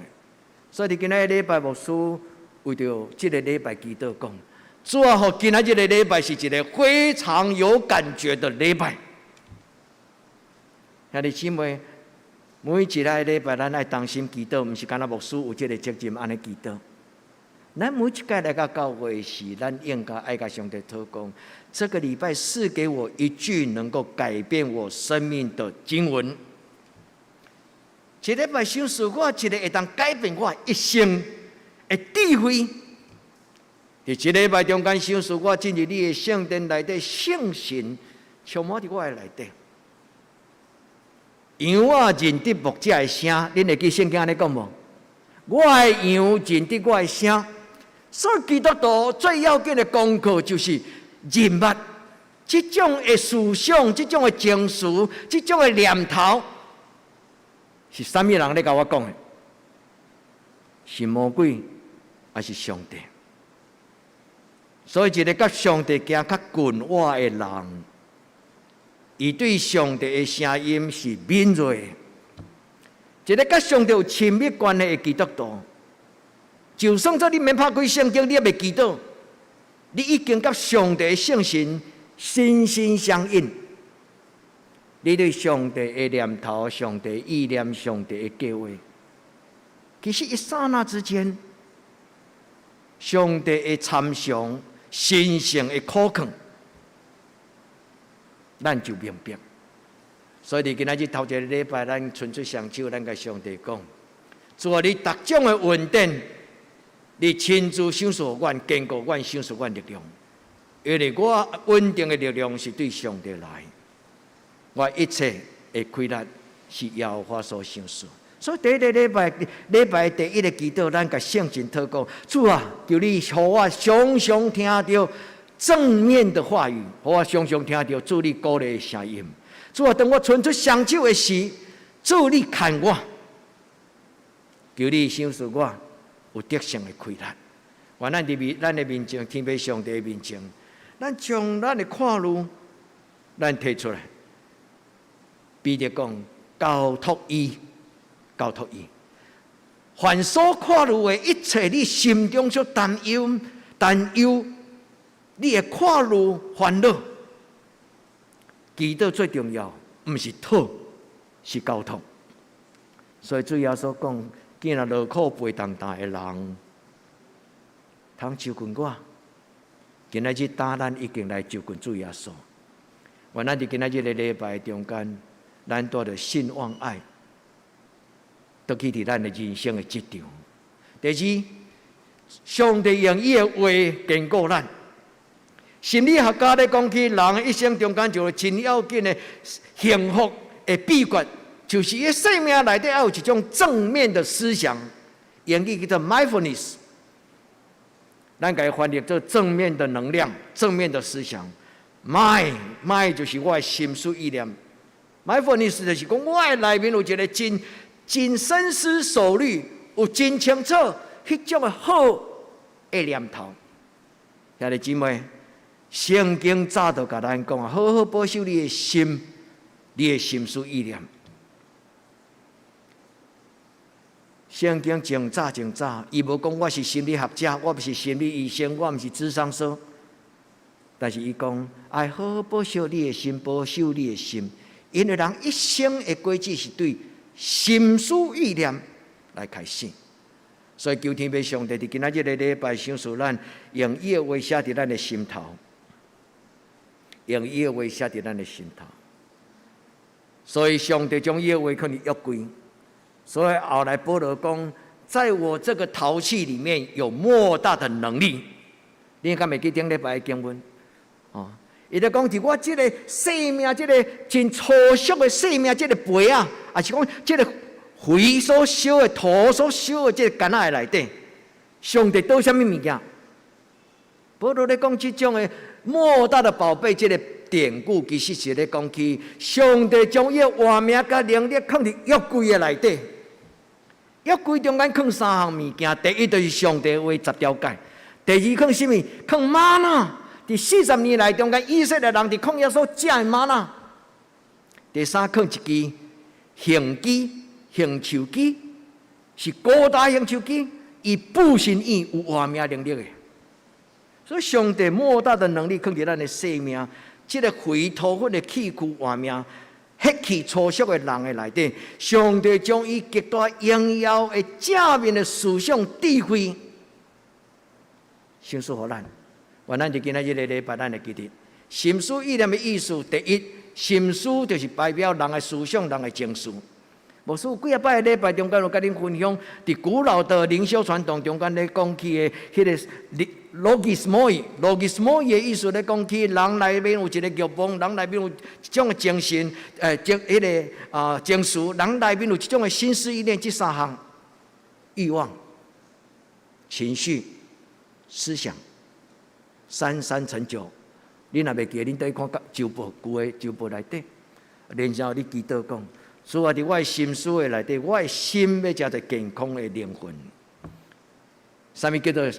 S4: 所以佇今仔日禮拜牧師為著這个禮拜祈禱講，主啊，予今仔這个禮拜是一个非常有感覺的禮拜。兄弟姊妹，每一个禮拜咱愛同心祈禱，毋是干焦牧師有這个責任按呢祈禱。咱每一屆來到教會時，咱應該愛共上帝禱告。這個禮拜賜給我一句能夠改變我生命的經文。這禮拜賞賜我一个會當改變我一生的智慧。佇這禮拜中間，賞賜我進入你的聖殿內底，聖神充滿佇我的內底。羊仔認得牧者的聲，恁會記聖經按呢講無？我的羊認得我的聲。所以基督徒最要緊的功課就是認捌這種的思想、這種的情緒、這種的念頭，是啥物人咧共我講的？是魔鬼還是上帝？所以一个佮上帝行較近倚的人，伊對上帝的聲音是敏銳的。一个佮上帝有親密關係的基督徒，就算做你免拍開聖經，你也袂祈禱，你已經佮上帝的聖神心心相印。你對上帝的念頭、上帝的意念、上帝的計劃，其實一剎那之間，上帝的參詳、神聖的可靠，咱就明白。所以，佇今仔日頭一個禮拜，咱伸出雙手，咱共上帝講：主啊，你逐種的恩典，你親自賞賜阮，堅固阮，賞賜阮力量。因為我穩定的力量是對上帝來，我一切的氣力是耶和華所賞賜。所以第一個禮拜，禮拜第一个祈禱，咱共聖神禱告：主啊，求你予我常常聽著正面的話語，予我常常聽著主你鼓勵的聲音。主啊，當我伸出雙手的時，主你牽我，求你賞賜我有得勝的氣力。願咱佇面咱的面前，天父上帝的面前，咱將咱的看慮，咱提出來。彼得講，交託伊，交託伊。凡所看慮的一切，你心中所擔憂、擔憂，你的看慮煩惱，祈禱最重要，毋是討，是交託。所以主耶穌講，見若勞苦背重擔的人，通就近我。今仔日當咱已經來就近主耶穌。願咱佇今仔日个禮拜中間，咱帶著信望愛，倒去佇咱的人生的職場。第二，上帝用伊的話堅固咱。心理學家咧講起，人一生中間就有真要緊的幸福的秘訣，就是伊生命內底愛有一種正面的思想，英語叫做 mindfulness。咱共伊翻譯做正面的能量、正面的思想。mind mind 就是我的心思意念，mindfulness 就是講我的內面有一个真真深思熟慮、有真清楚彼種的好的念頭。兄弟姊妹，聖經早就共咱講啊，好好保守你的心，你的心思意念。聖經真早真早，伊無講我是心理學家，我毋是心理醫生，我毋是諮商師。但是伊講，愛好好保守你的心，保守你的心，因為人一生的軌跡是對心思意念來開始。所以求天父上帝佇今仔日个禮拜，賞賜咱用伊的話寫佇咱的心頭，用伊的話寫佇咱的心頭。所以上帝將伊的話囥佇約櫃。所以後來保羅講，在我這個陶器裡面有莫大的能力。你敢會記頂禮拜的經文？哦，伊就講佇我這个生命，這个真粗俗的生命，這个皮仔，抑是講這个灰所燒的土所燒的這个矸仔的內底，上帝倒啥物物件？保羅咧講這種的莫大的寶貝，這个典故其實是咧講起上帝將伊的活命佮能力囥佇約櫃的內底。約櫃中間囥三項物件，第一就是上帝話十條誡，第二囥啥物？囥嗎哪。佇40年來中間，以色列人佇曠野所食的嗎哪。第三囥一支杏枝、杏樹枝，是高大杏樹枝，伊本身伊有活命能力的。所以上帝莫大的能力囥佇咱的生命，這个灰土粉的器具活命，血氣粗俗的人的內底，上帝將伊極大榮耀的正面的思想智慧，賞賜予咱。願咱佇今仔日个禮拜，咱會記得心思意念的意思。第一，心思就是代表人的思想、人的情緒。牧師幾仔擺的禮拜中間有佮恁分享，佇古老的靈修傳統中間咧講起的彼个 logismoi，logismoi 的意思咧講起人內面有一个欲望，人內面有一種的精神，精彼个情緒，人內面有一種的心思意念，這三項欲望、情緒、思想，三三成九。你若袂記得，恁綴去看週報，舊的週報內底，然後你祈禱講。主啊，佇我的心思的內底，我的心欲成做健康的靈魂。啥物叫做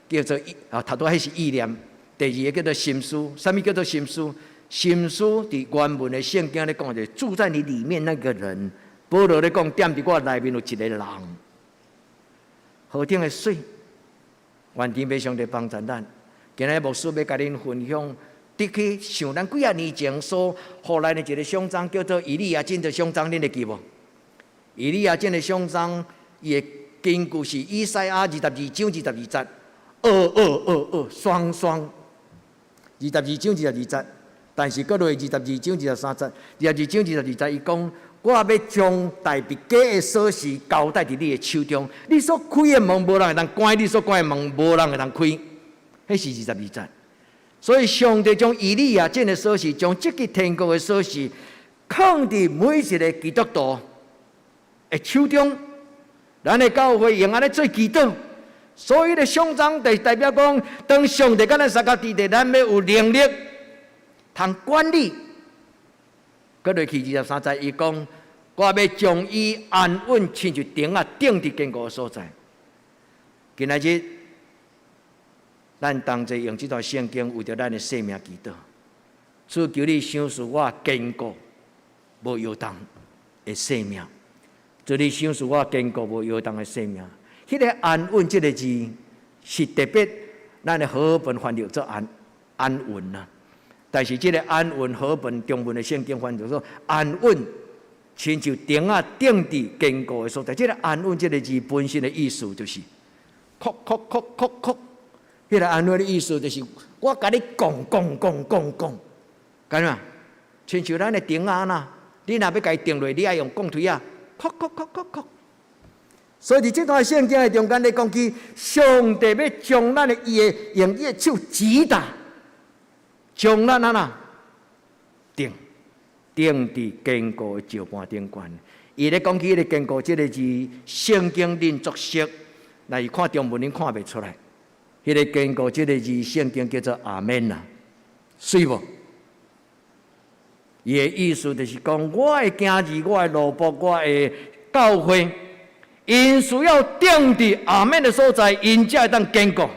S4: 叫做意啊？頭拄仔彼是意念，第二个叫做心思。啥物叫做心思？心思佇原文的聖經咧講，就是住在你裡面那個人。保羅咧講，踮佇我內面有一個人，何等的媠！願天父上帝幫助咱。今日牧師欲共恁分享。得去想咱幾仔年前所予咱的一个獎章，叫做以利亞金的獎章，恁會記無？以利亞金的獎章，伊的根據是以賽亞22章22節，二二二二雙雙，二十二章二十二節，但是閣落二十二章二十三節，二十二章二十二節，伊講：我欲將大衛家的鎖匙交代佇你的手中，你所開的門無人會當關，你所關的門無人會當開。彼是二十二節。所以，上帝將以利亞這个鎖匙，將這个天國的鎖匙，囥佇每一个基督徒的手中。咱的教會用按呢做祈禱，所以个獎章就代表講，當上帝佮咱相佮佇咧，咱欲有能力通管理。閣落去二十三節，伊講：我欲將伊安穩，親像燈仔釘佇堅固的所在。今仔日，咱同齊用這段聖經為著咱的生命祈禱。主求你賞賜我堅固、無搖動的生命。主你賞賜我堅固無搖動的生命。彼个安穩這个字是特別，咱的和合本翻譯做安安穩啊。但是這个安穩和合本中文的聖經翻譯做安穩，親像燈仔釘佇堅固的所在。這个安穩這个字本身的意思就是，叩叩叩叩叩。彼个安穩的意思就是，我共你講講講講講，敢若？親像咱的燈仔呐，你若欲共伊釘落，你愛用鋼錘仔，叩叩叩叩叩。所以佇這段聖經的中間咧講起，上帝欲將咱的伊的用伊的手擊打，將咱按怎釘釘佇堅固的石盤頂懸。伊咧講起彼个堅固這个字，聖經恁足熟，若是看中文恁看袂出來。彼个堅固這个字，聖經叫做阿門啊，媠無？伊的意思就是講，我的囝兒、我的奴僕、我的教會，𪜶需要釘佇阿門的所在，𪜶才會當堅固。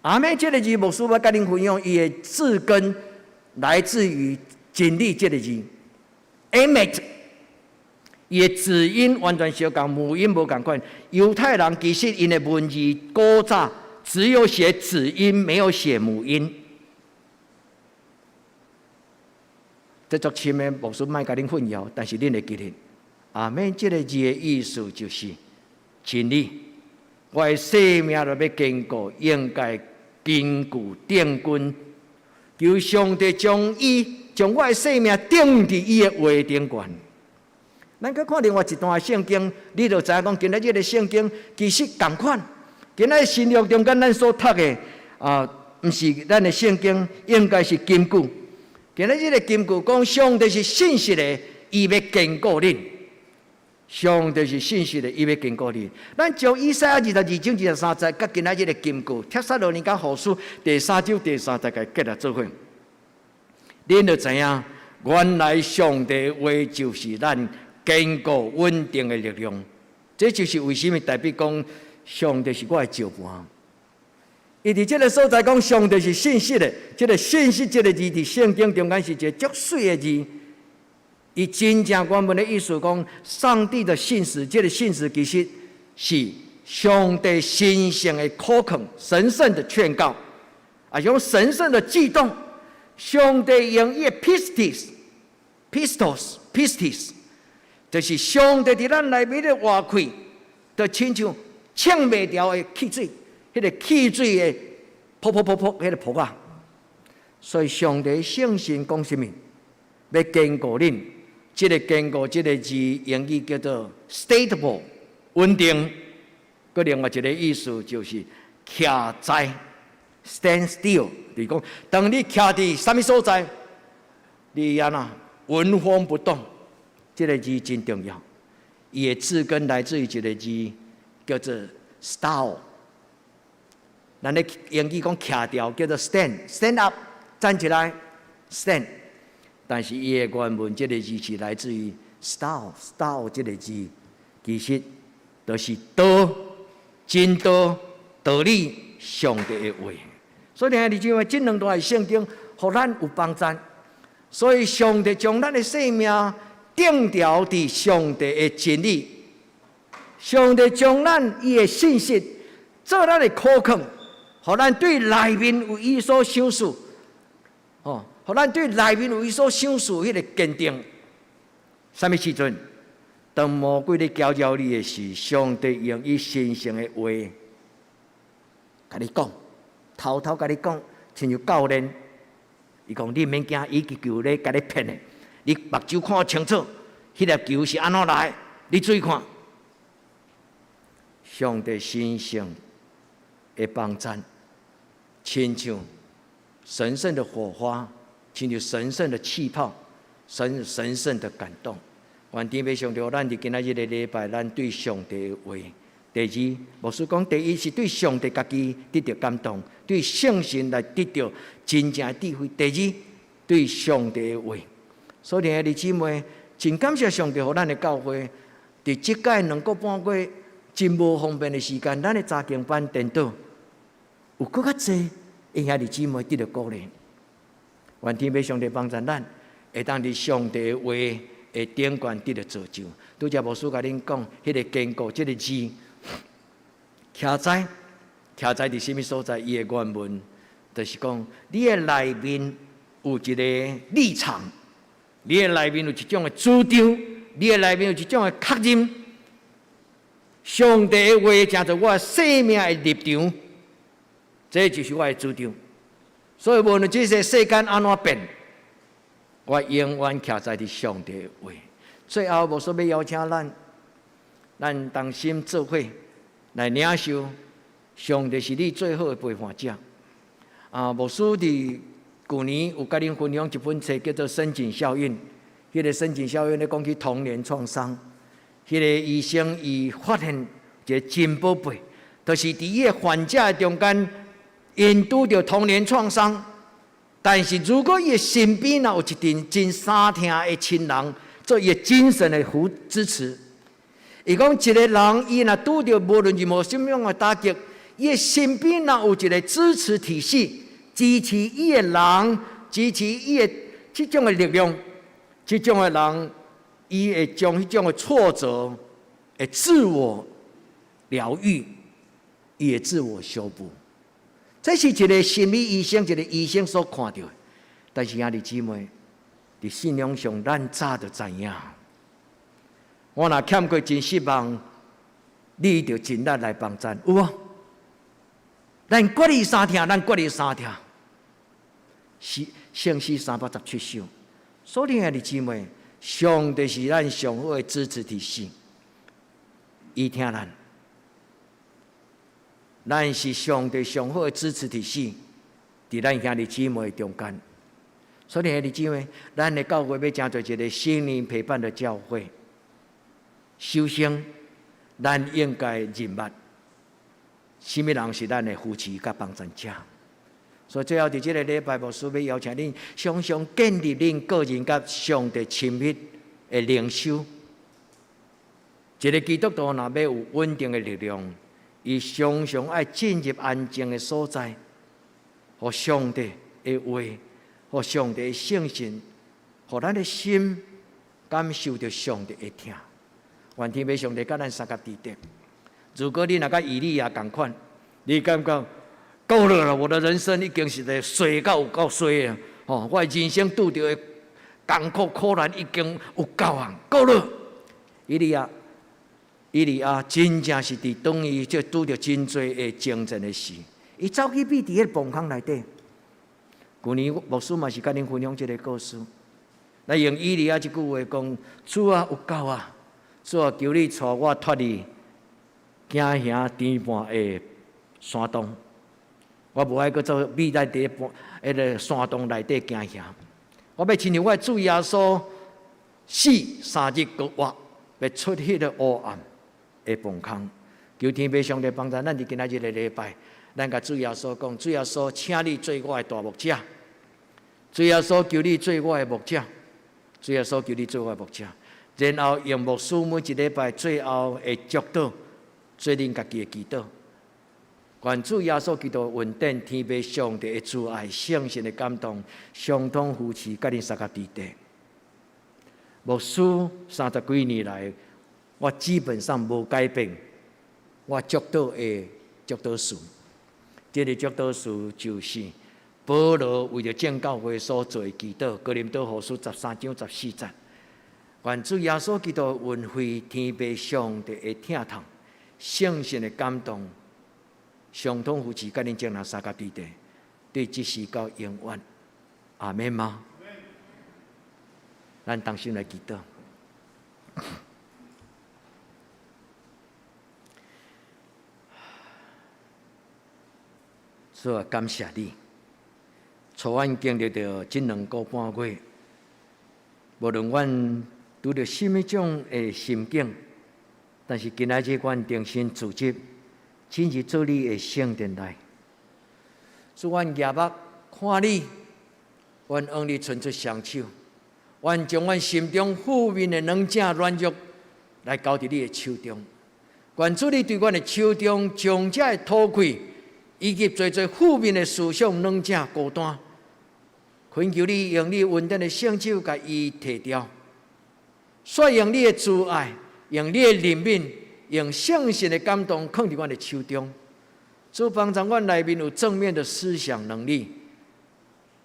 S4: 阿門這个字，牧師欲共恁分享，伊的字根來自於真理這个字，Emet。伊的子音完全相仝，母音無仝款。猶太人其實𪜶的文字古早只有寫子音，沒有寫母音。這足深的，牧師莫共恁混淆，但是恁會記得，阿門這个字的意思就是真理。我的生命若欲堅固，應該根據定根，求上帝將伊將我的生命釘佇伊的話頂懸。咱閣看另外一段聖經，你就知影講，今仔日的聖經其實仝款。今仔新約中間咱所讀的啊，毋是咱的聖經，應該是金句。今仔這个金句講，上帝是信實的，伊欲堅固恁。上帝是信實的，伊欲堅固恁。咱將以賽亞22章23節，佮今仔這个金句，帖撒羅尼迦後書第三章第三節，共結合做伙。恁就知影，原來上帝話就是咱堅固穩定的力量。這就是為啥物大衛講，上帝是我的石磐。伊佇這个所在講，上帝是信實的。這个信實這个字，佇聖經中間是一个足媠的字。伊真正原文的意思講，上帝的信實，這个信實其實是上帝神聖的苦勸、神聖的勸告，啊，用神聖的激動。上帝用伊的 pistis、pistos、pistis，就是上帝佇咱內面的活氣，就親像衝袂牢的汽水，彼个汽水的噗噗噗噗，彼个噗仔。所以上帝聖神講啥物？欲堅固恁。這个堅固這个字，英語叫做 stable，穩定。閣另外一个意思就是徛在 stand still，就是講，當你徛佇啥物所在，你按怎紋風不動。這个字真重要，伊的字根來自於一个字叫做 stao。咱咧英語講徛牢叫做 stand，stand up，站起來，stand。但是伊的原文這个字是來自於 stao，stao 這个字其實就是道，真道、道理、上帝的話。所以兄弟姊妹，這兩段聖經，予咱有幫助。所以上帝將咱的生命定牢佇上帝的真理，上帝將咱伊的信實做咱的苦勸，予咱對內面有伊所賞賜，哦，予咱對內面有伊所賞賜彼个堅定。啥物時陣？當魔鬼咧攪擾你的時，上帝用伊神聖的話共你講，偷偷共你講，親像教練。伊講你免驚，伊支球咧共你騙的，你目睭看清楚，彼粒球是按怎來？你注意看。上帝神聖的幫贊，親像神聖的火花，親像神聖的氣泡，神聖的感動。願天父上帝，咱佇今仔日的禮拜，咱對上帝的話。第二，牧師講，第一是對上帝家己得著感動，對聖神來得著真正的智慧。第二，對上帝的話。所以，兄弟姊妹，真感謝上帝，予咱的教會，佇這擺兩個半月真無方便的時間，咱的查經班顛倒，有閣較濟兄弟姊妹得著鼓勵。願天父上帝幫助咱，會當佇上帝的話的頂懸得著造就。拄才牧師共恁講，彼个堅固這个字。徛在，徛在佇啥物所在？伊的原文就是講，你的內面有一個立場，你的內面有一種的主張，你的內面有一種的確認。上帝的話成做我生命的立場，這就是我的主張。所以無論這個世間按怎變，我永遠徛在佇上帝的話。最後，牧師欲邀請咱，咱同心做伙來領受上帝是你最好的陪伴者。啊，牧師佇舊年有共恁分享一本冊，叫做《深井效應》。彼个深井效應咧講起童年創傷，彼个醫生伊發現一个真寶貝，就是佇伊的患者中間，𪜶拄著童年創傷，但是如果伊的身邊若有一陣真相疼的親人，做伊的精神的扶支持，伊講一个人伊若拄著無論任何啥物樣的打擊，伊的身邊若有一个支持體系，支持伊的人，支持伊的這種的力量，這種的人，伊會將彼種的挫折，會自我療癒，伊會自我修補。這是一个心理醫生，一个醫生所看著的。但是兄弟姊妹，佇信仰上，咱早就知影。我若欠過真失望，你就盡力來幫贊，有無？咱決意相疼，咱決意相疼。是聖詩317首。所以兄弟姊妹，上帝是咱上好的支持體系，伊疼咱，咱是上帝上好的支持體系，佇咱兄弟姊妹中間。所以兄弟姊妹，咱的教會欲成做一個心靈陪伴的教會。首先，咱應該認捌，啥物人是咱的扶持佮幫贊者。所以最後佇這個禮拜，牧師欲邀請恁，常常建立恁個人佮上帝親密的靈修。一個基督徒若欲有穩定的力量，伊常常愛進入安靜的所在，予上帝的話，予上帝的聖神，予咱的心感受著上帝的疼。願天父上帝佮咱相佮佇咧。如果你若佮以利亞仝款，你感覺夠了啦，我的人生已經是咧衰到有夠衰啊！吼，我的人生拄著的艱苦苦難已經有夠啊，夠了。以利亞，以利亞真正是佇當伊這拄著真濟的爭戰的時，伊走去避佇彼個墓空內底。舊年牧師嘛是佮恁分享這个故事，來用以利亞這句話講：主啊，有夠啊！主啊，求你帶我脫離驚惶甜伴的山洞。我無愛閣做秘在佇彼个山洞內底驚惶。我欲親像我的主耶穌死三日閣活，欲出彼个黑暗的墓空。求天父上帝幫助咱佇今仔日个禮拜，咱共主耶穌講：主耶穌，請你做我的大牧者。主耶穌，求你做我的牧者。主耶穌，求你做我的牧者。然後用牧師每一禮拜最後的祝禱，做恁家己的祈禱。願主耶穌基督恩典、天父上帝的慈愛、聖神的感動，相通扶持，佮恁相佮佇咧。牧師三十幾年來，我基本上無改變我祝禱的祝禱詞。這个祝禱詞就是保羅為著眾教會所做的祈禱，哥林多後書13章14節。願主耶穌基督恩惠、天父上帝的疼痛、聖神的感動，相通扶持，佮恁眾人相佮佇咧，對這時到永遠。阿們嗎？咱同心來祈禱。主啊，感謝你，帶阮經歷著這2個半月，無論阮拄著啥物種的心境，但是今仔日阮重新組織，進入做你的聖殿內。主，阮舉目看你，阮向你伸出雙手，阮將阮心中負面的軟正軟弱來交佇你的手中。願主你對阮的手中將這个土塊，以及濟濟負面的思想、軟正孤單，懇求你用你恩典的聖手共伊提掉，煞用你的慈愛，用你的憐憫，用聖神的感動，囥佇阮的手中。主幫助阮內面有正面的思想能力，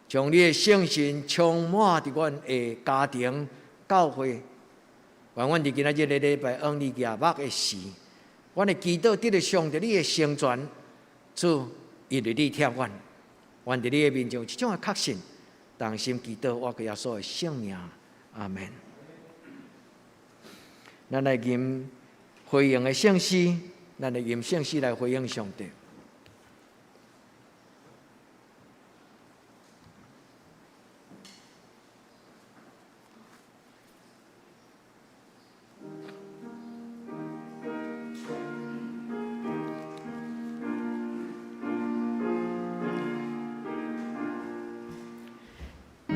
S4: 將你的聖神充滿佇阮的家庭、教會。願阮佇今仔日个禮拜向你舉目的時，阮的祈禱得著上帝你的成全。主，因為你疼阮，阮佇你的面前有這種的確信，同心祈禱，我耶穌的聖名，阿門。咱來吟回應的聖詩，咱來吟聖詩來回應上帝。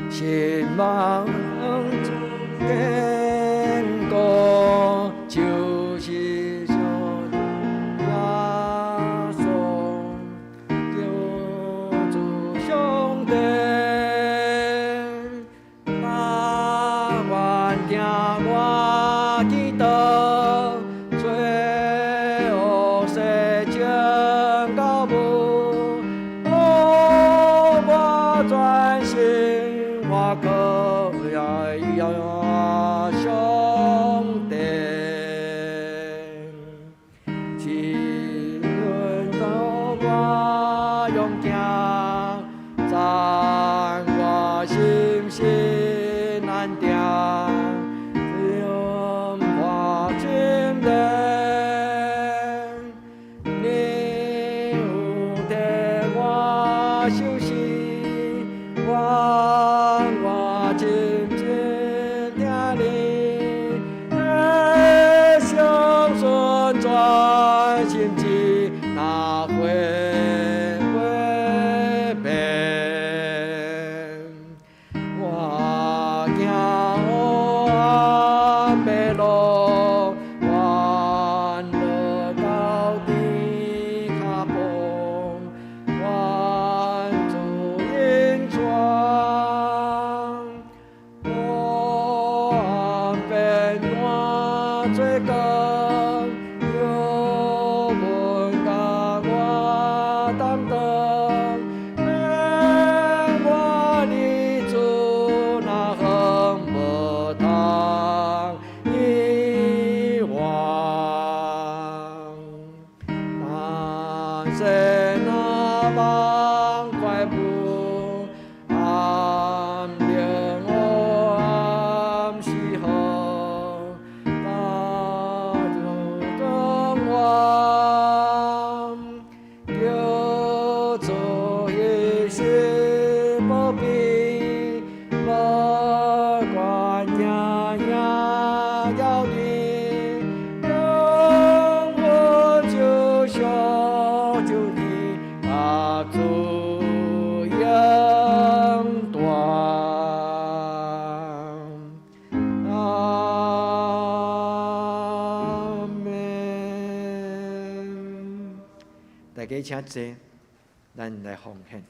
S4: 希望堅固，就是上耶穌，救主上帝。但願聽我祈禱，罪惡洗淨到無，予我全心倚靠上帝。賜恩做我勇健，讚我心神安定，永破真理，你深深疼你，体相信全心志，若会袂变。我行黑暗的路，愿落到伫跤步，愿主引带。黑暗变换做光，有阮佮我担当，免我离主若远无通遗忘。但说若望快步，暗宁黑暗是好，大主中愿，叫做彼时保庇，无管影影遥远，永远就上就伫甲主永住。阿們。大家請坐，咱來奉獻。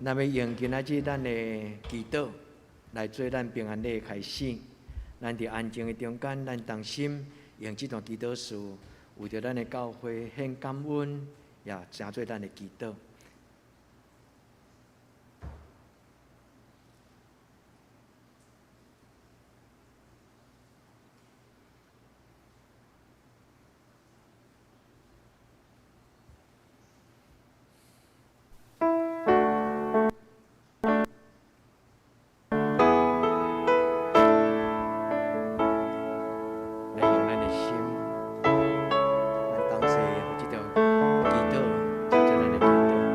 S4: 咱欲用今仔日咱的祈禱來做咱平安禮的開始。咱佇安靜的中間，咱同心用這段祈禱詞，為著咱的教會獻感恩，也成做咱的祈禱。來用咱的心，咱當時予這條祈禱，成做咱的祈禱。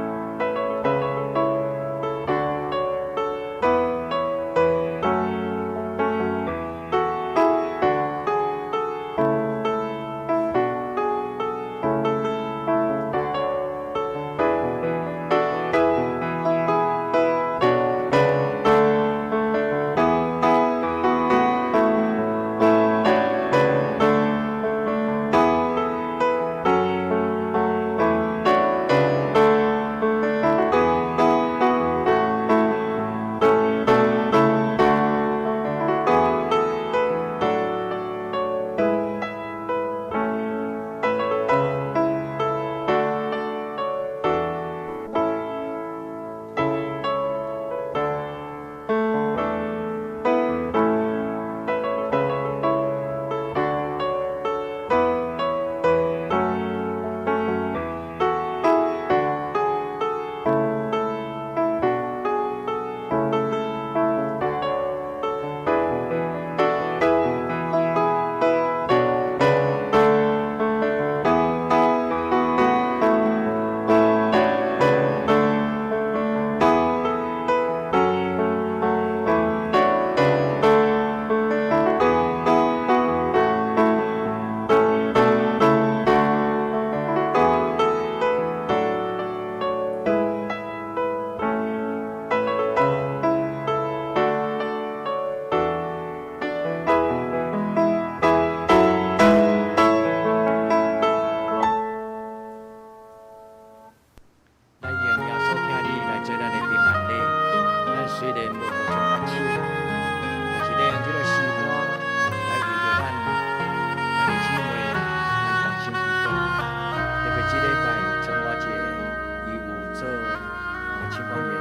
S4: 青光眼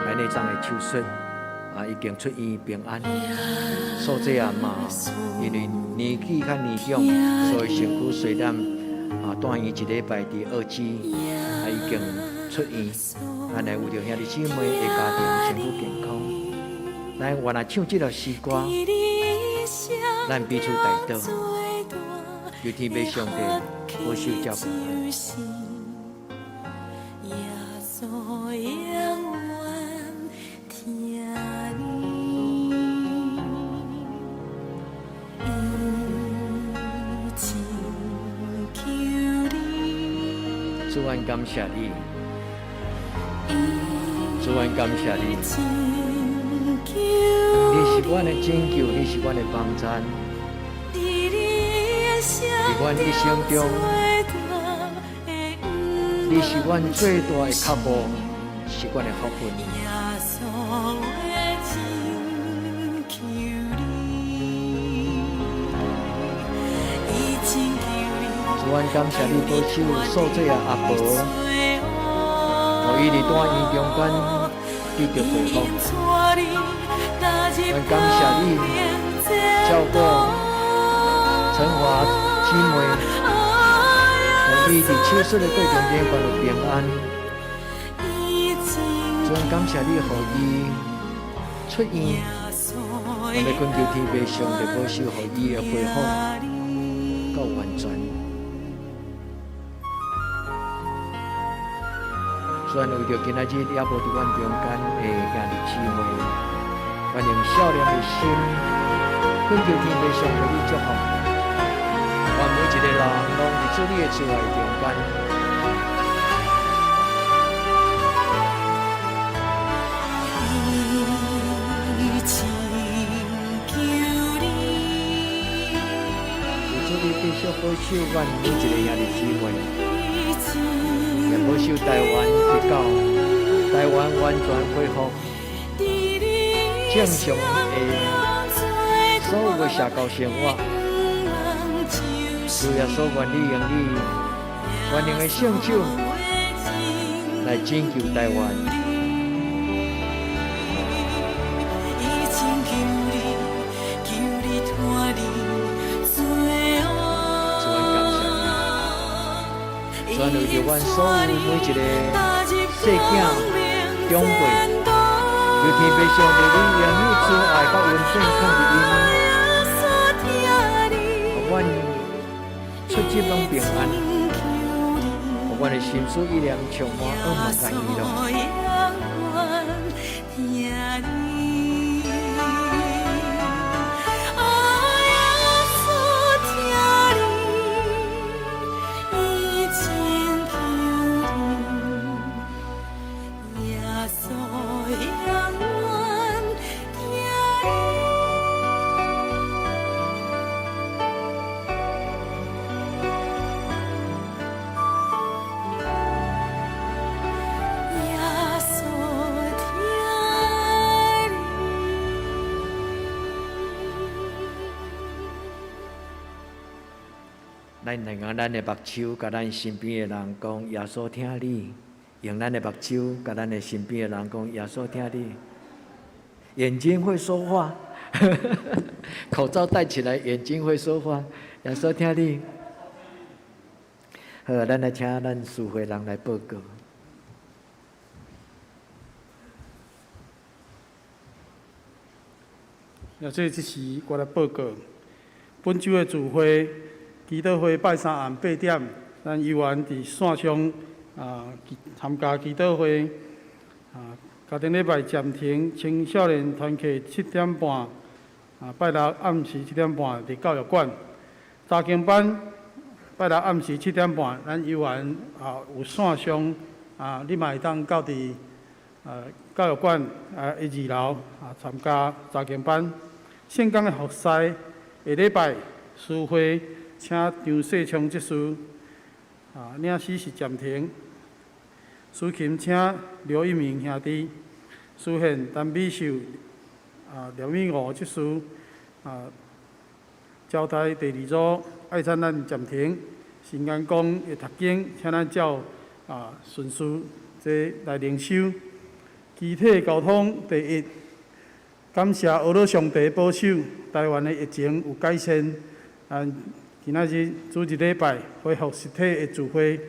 S4: 白內障的手術，啊，已經出院平安。素姐啊嘛，因為年紀較年長，所以身軀雖然啊住院一禮拜佇澳洲，啊已經出院。咱來為著兄弟姊妹的家庭身體健康，咱願來唱這首詩歌，咱彼此代禱，求天父上帝保守照顧咱。
S1: 耶穌永遠疼你，伊拯救你。
S4: 主，阮感謝你，主，阮感謝你，你是阮的拯救，你是阮的幫贊，佇阮一生中，你是阮最大的靠護，是阮的福分。
S1: 耶穌會拯救你，伊拯救你。
S4: 主，阮感謝你保守素姐的阿婆，予伊佇住院中間得著恢復。阮感謝你照顧陳華姊妹，予伊佇手術的過程中間有平安。主，阮感謝你，予伊出院，我欲懇求天父上帝保守，予伊的恢復夠完全。主，阮為著今仔日猶無佇阮中間的兄弟姊妹，阮用少年的心，懇求天父上帝你祝福，願每一個人攏佇主你的慈愛中間。
S1: 伊拯救你。
S4: 求主你繼續保守阮每一個兄弟姊妹，也保守台灣得到台灣完全恢復正常的所有的社交生活。主耶穌，願你用你萬能的聖手來拯救台灣。
S1: 伊拯救你，救你脫離罪惡。
S4: 主，阮感謝你，主，阮為著阮所有每一個細囝長輩，求天父上帝你用你慈愛佮恩典囥佇𪜶，予阮出入攏平安，予阮的心思意念充滿仰望佮喜樂。
S1: 永遠疼你，啊，耶穌疼你，伊拯救你，耶穌永遠疼你。耶穌疼你。
S4: 咱來用咱的目睭，共咱身邊的人講：耶穌疼你。用咱的目睭，共咱的身邊的人講：耶穌疼你。眼睛會說話，口罩戴起來，眼睛會說話。耶穌疼你。好，咱來請咱司會人來報告。
S2: 也這這時我來報告，本週的聚會，祈禱會拜三暗8點，咱猶原佇線上啊參加祈禱會。啊，家庭禮拜暫停，青少年團契7點半，啊拜六暗時7點半佇教育館。查經班拜六暗時7點半，咱猶原啊有線上啊，你嘛會當到佇啊教育館啊的二樓啊參加查經班。聖工的服侍下禮拜司會請張世聰執事，啊領詩是暫停。司琴請劉一鳴兄弟，司獻陳美秀啊廖美娥執事，啊招待第二組愛燦咱暫停。新安宮的讀經請咱照啊順序這來靈修。肢體溝通第一，感謝阿老上帝保守，台灣的疫情有改善。啊，今仔日主日禮拜恢復實體的聚會，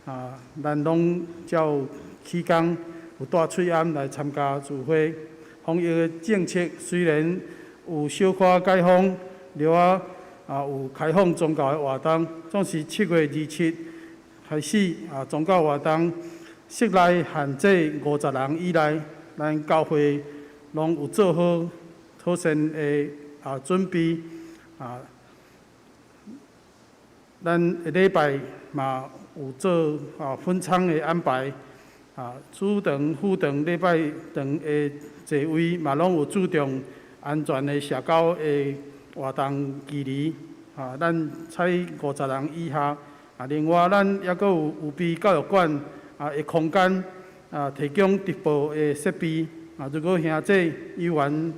S2: 啊，咱攏才有起工有帶喙罨來參加聚會。防疫的政策雖然有小可解封，了啊啊有開放宗教的活動，總是7月27開始啊，宗教活動室內限制50人以內，咱教會攏有做好妥善的啊準備啊。咱下禮拜嘛有做啊分艙的安排，啊主堂、副堂禮拜堂的座位嘛攏有注重安全的社交的活動距離，啊，咱採50人以下。啊，另外咱猶閣有預備教育館啊的空間，啊提供直播的設備。啊，如果兄弟有緣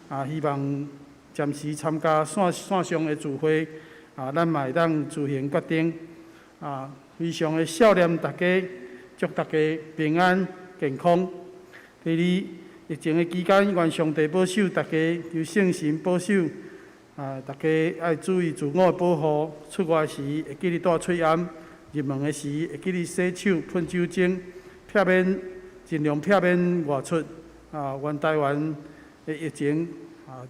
S2: 啊，希望暫時參加線線上的聚會，啊，咱嘛會當自行決定。啊，非常的笑念大家，祝大家平安健康。第二，疫情的期間，願上帝保守大家，求聖神保守。啊，大家愛注意自我的保護，出外時會記得戴喙罨，入門的時會記得洗手、噴酒精，避免盡量避免外出。啊，願台灣的疫情啊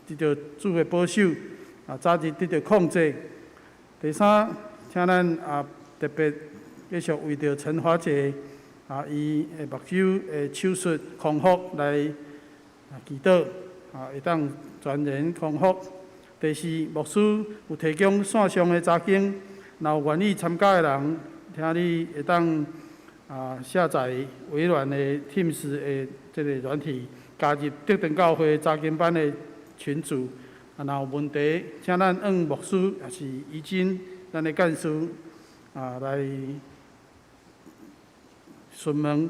S2: 得到主的保守，啊早日得到控制。第三，請咱啊特別繼續為著陳華姐啊伊的目睭的手術康復來祈禱，啊會當全然康復。第四，牧師有提供線上的查經，若有願意參加的人，請你會當啊下載微軟的 Teams 的這個軟體，加入德長教會查經班的群組。啊，若有問題，請咱向牧師抑是怡珍咱的幹事啊來詢問。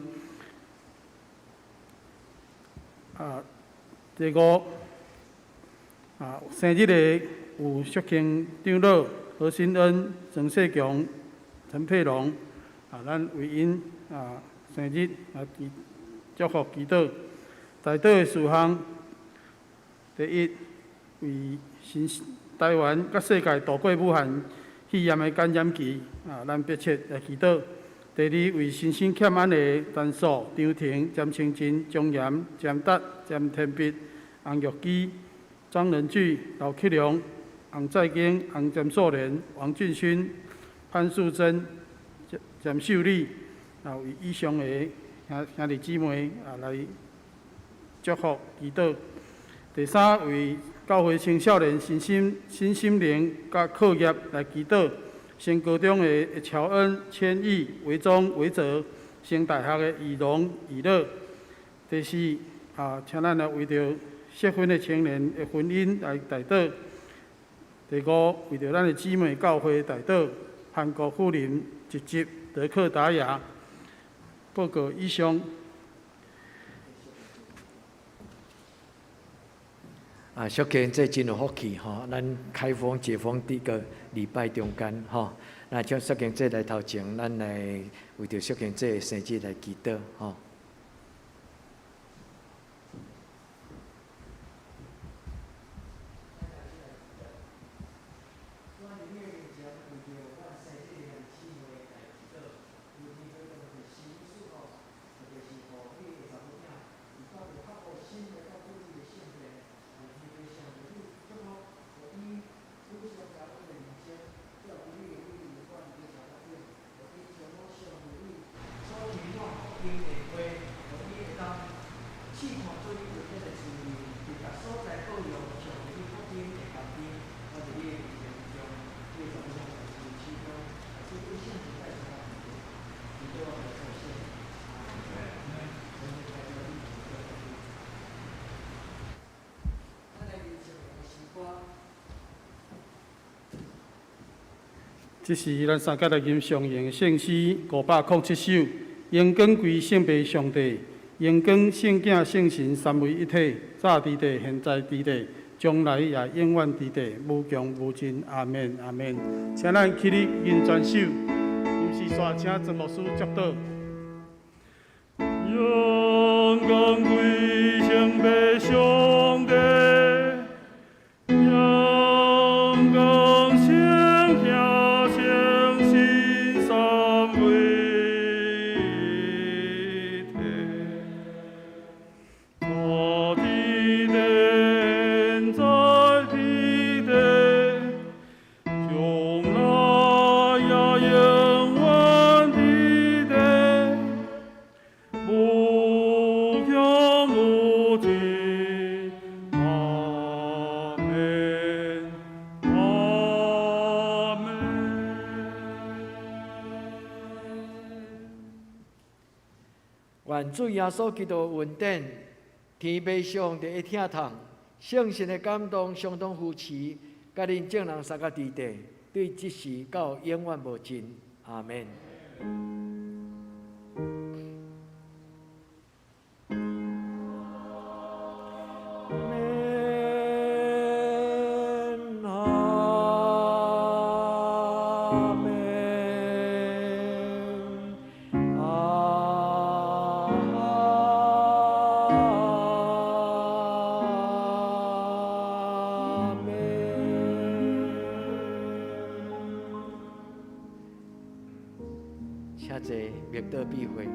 S2: 啊，第五，啊，生日的有淑慶長老何新恩、曾世強、陳佩龍，啊，咱為𪜶啊生日啊祝福祈禱。代禱的事項，第一，為新台灣佮世界度過武漢肺炎的感染期，啊，咱迫切來祈禱。第二，為身心欠安的陳素、張婷、詹清真、張岩、詹達、詹天碧、洪玉基、張仁巨、劉克良、洪在京、洪詹素蓮、王俊勳、潘素珍、詹秀麗，啊，為以上的兄兄弟姊妹啊來祝福祈禱。第三，為教會青少年身心、身心靈佮課業來祈禱。升高中的喬恩、千億、維忠、維澤，升大學的以榮、以樂。第四，啊，請咱來為著適婚的青年的婚姻來代禱。第五，為著咱的姊妹教會代禱，韓國富林、吉吉、德克達雅。報告以上。
S4: 啊，小健，這真有福氣吼！咱開封解封第一個禮拜中間吼，那將小健這來頭前，咱來為著小健這生日來祈禱吼。
S2: 這是咱三節來吟上用的聖詩507首，榮光歸聖父上帝，榮光聖囝聖神三位一體，早佇地，現在佇地，將來也永遠佇地，無窮無盡。阿們，阿們。請咱起立吟全首，吟詩煞請曾牧師祝禱。
S3: 耶光歸聖父上帝，榮光聖兄聖神三位一體。昨佇地，現在佇地，將來也永遠佇地，無窮無盡。阿們，阿們。
S4: 願主耶穌基督恩典，天父上帝的疼痛，聖神的感動，相當扶持，佮恁眾人三個佇地，對這時到永遠無盡。阿們。阿們，阿們。請坐，默禱閉會。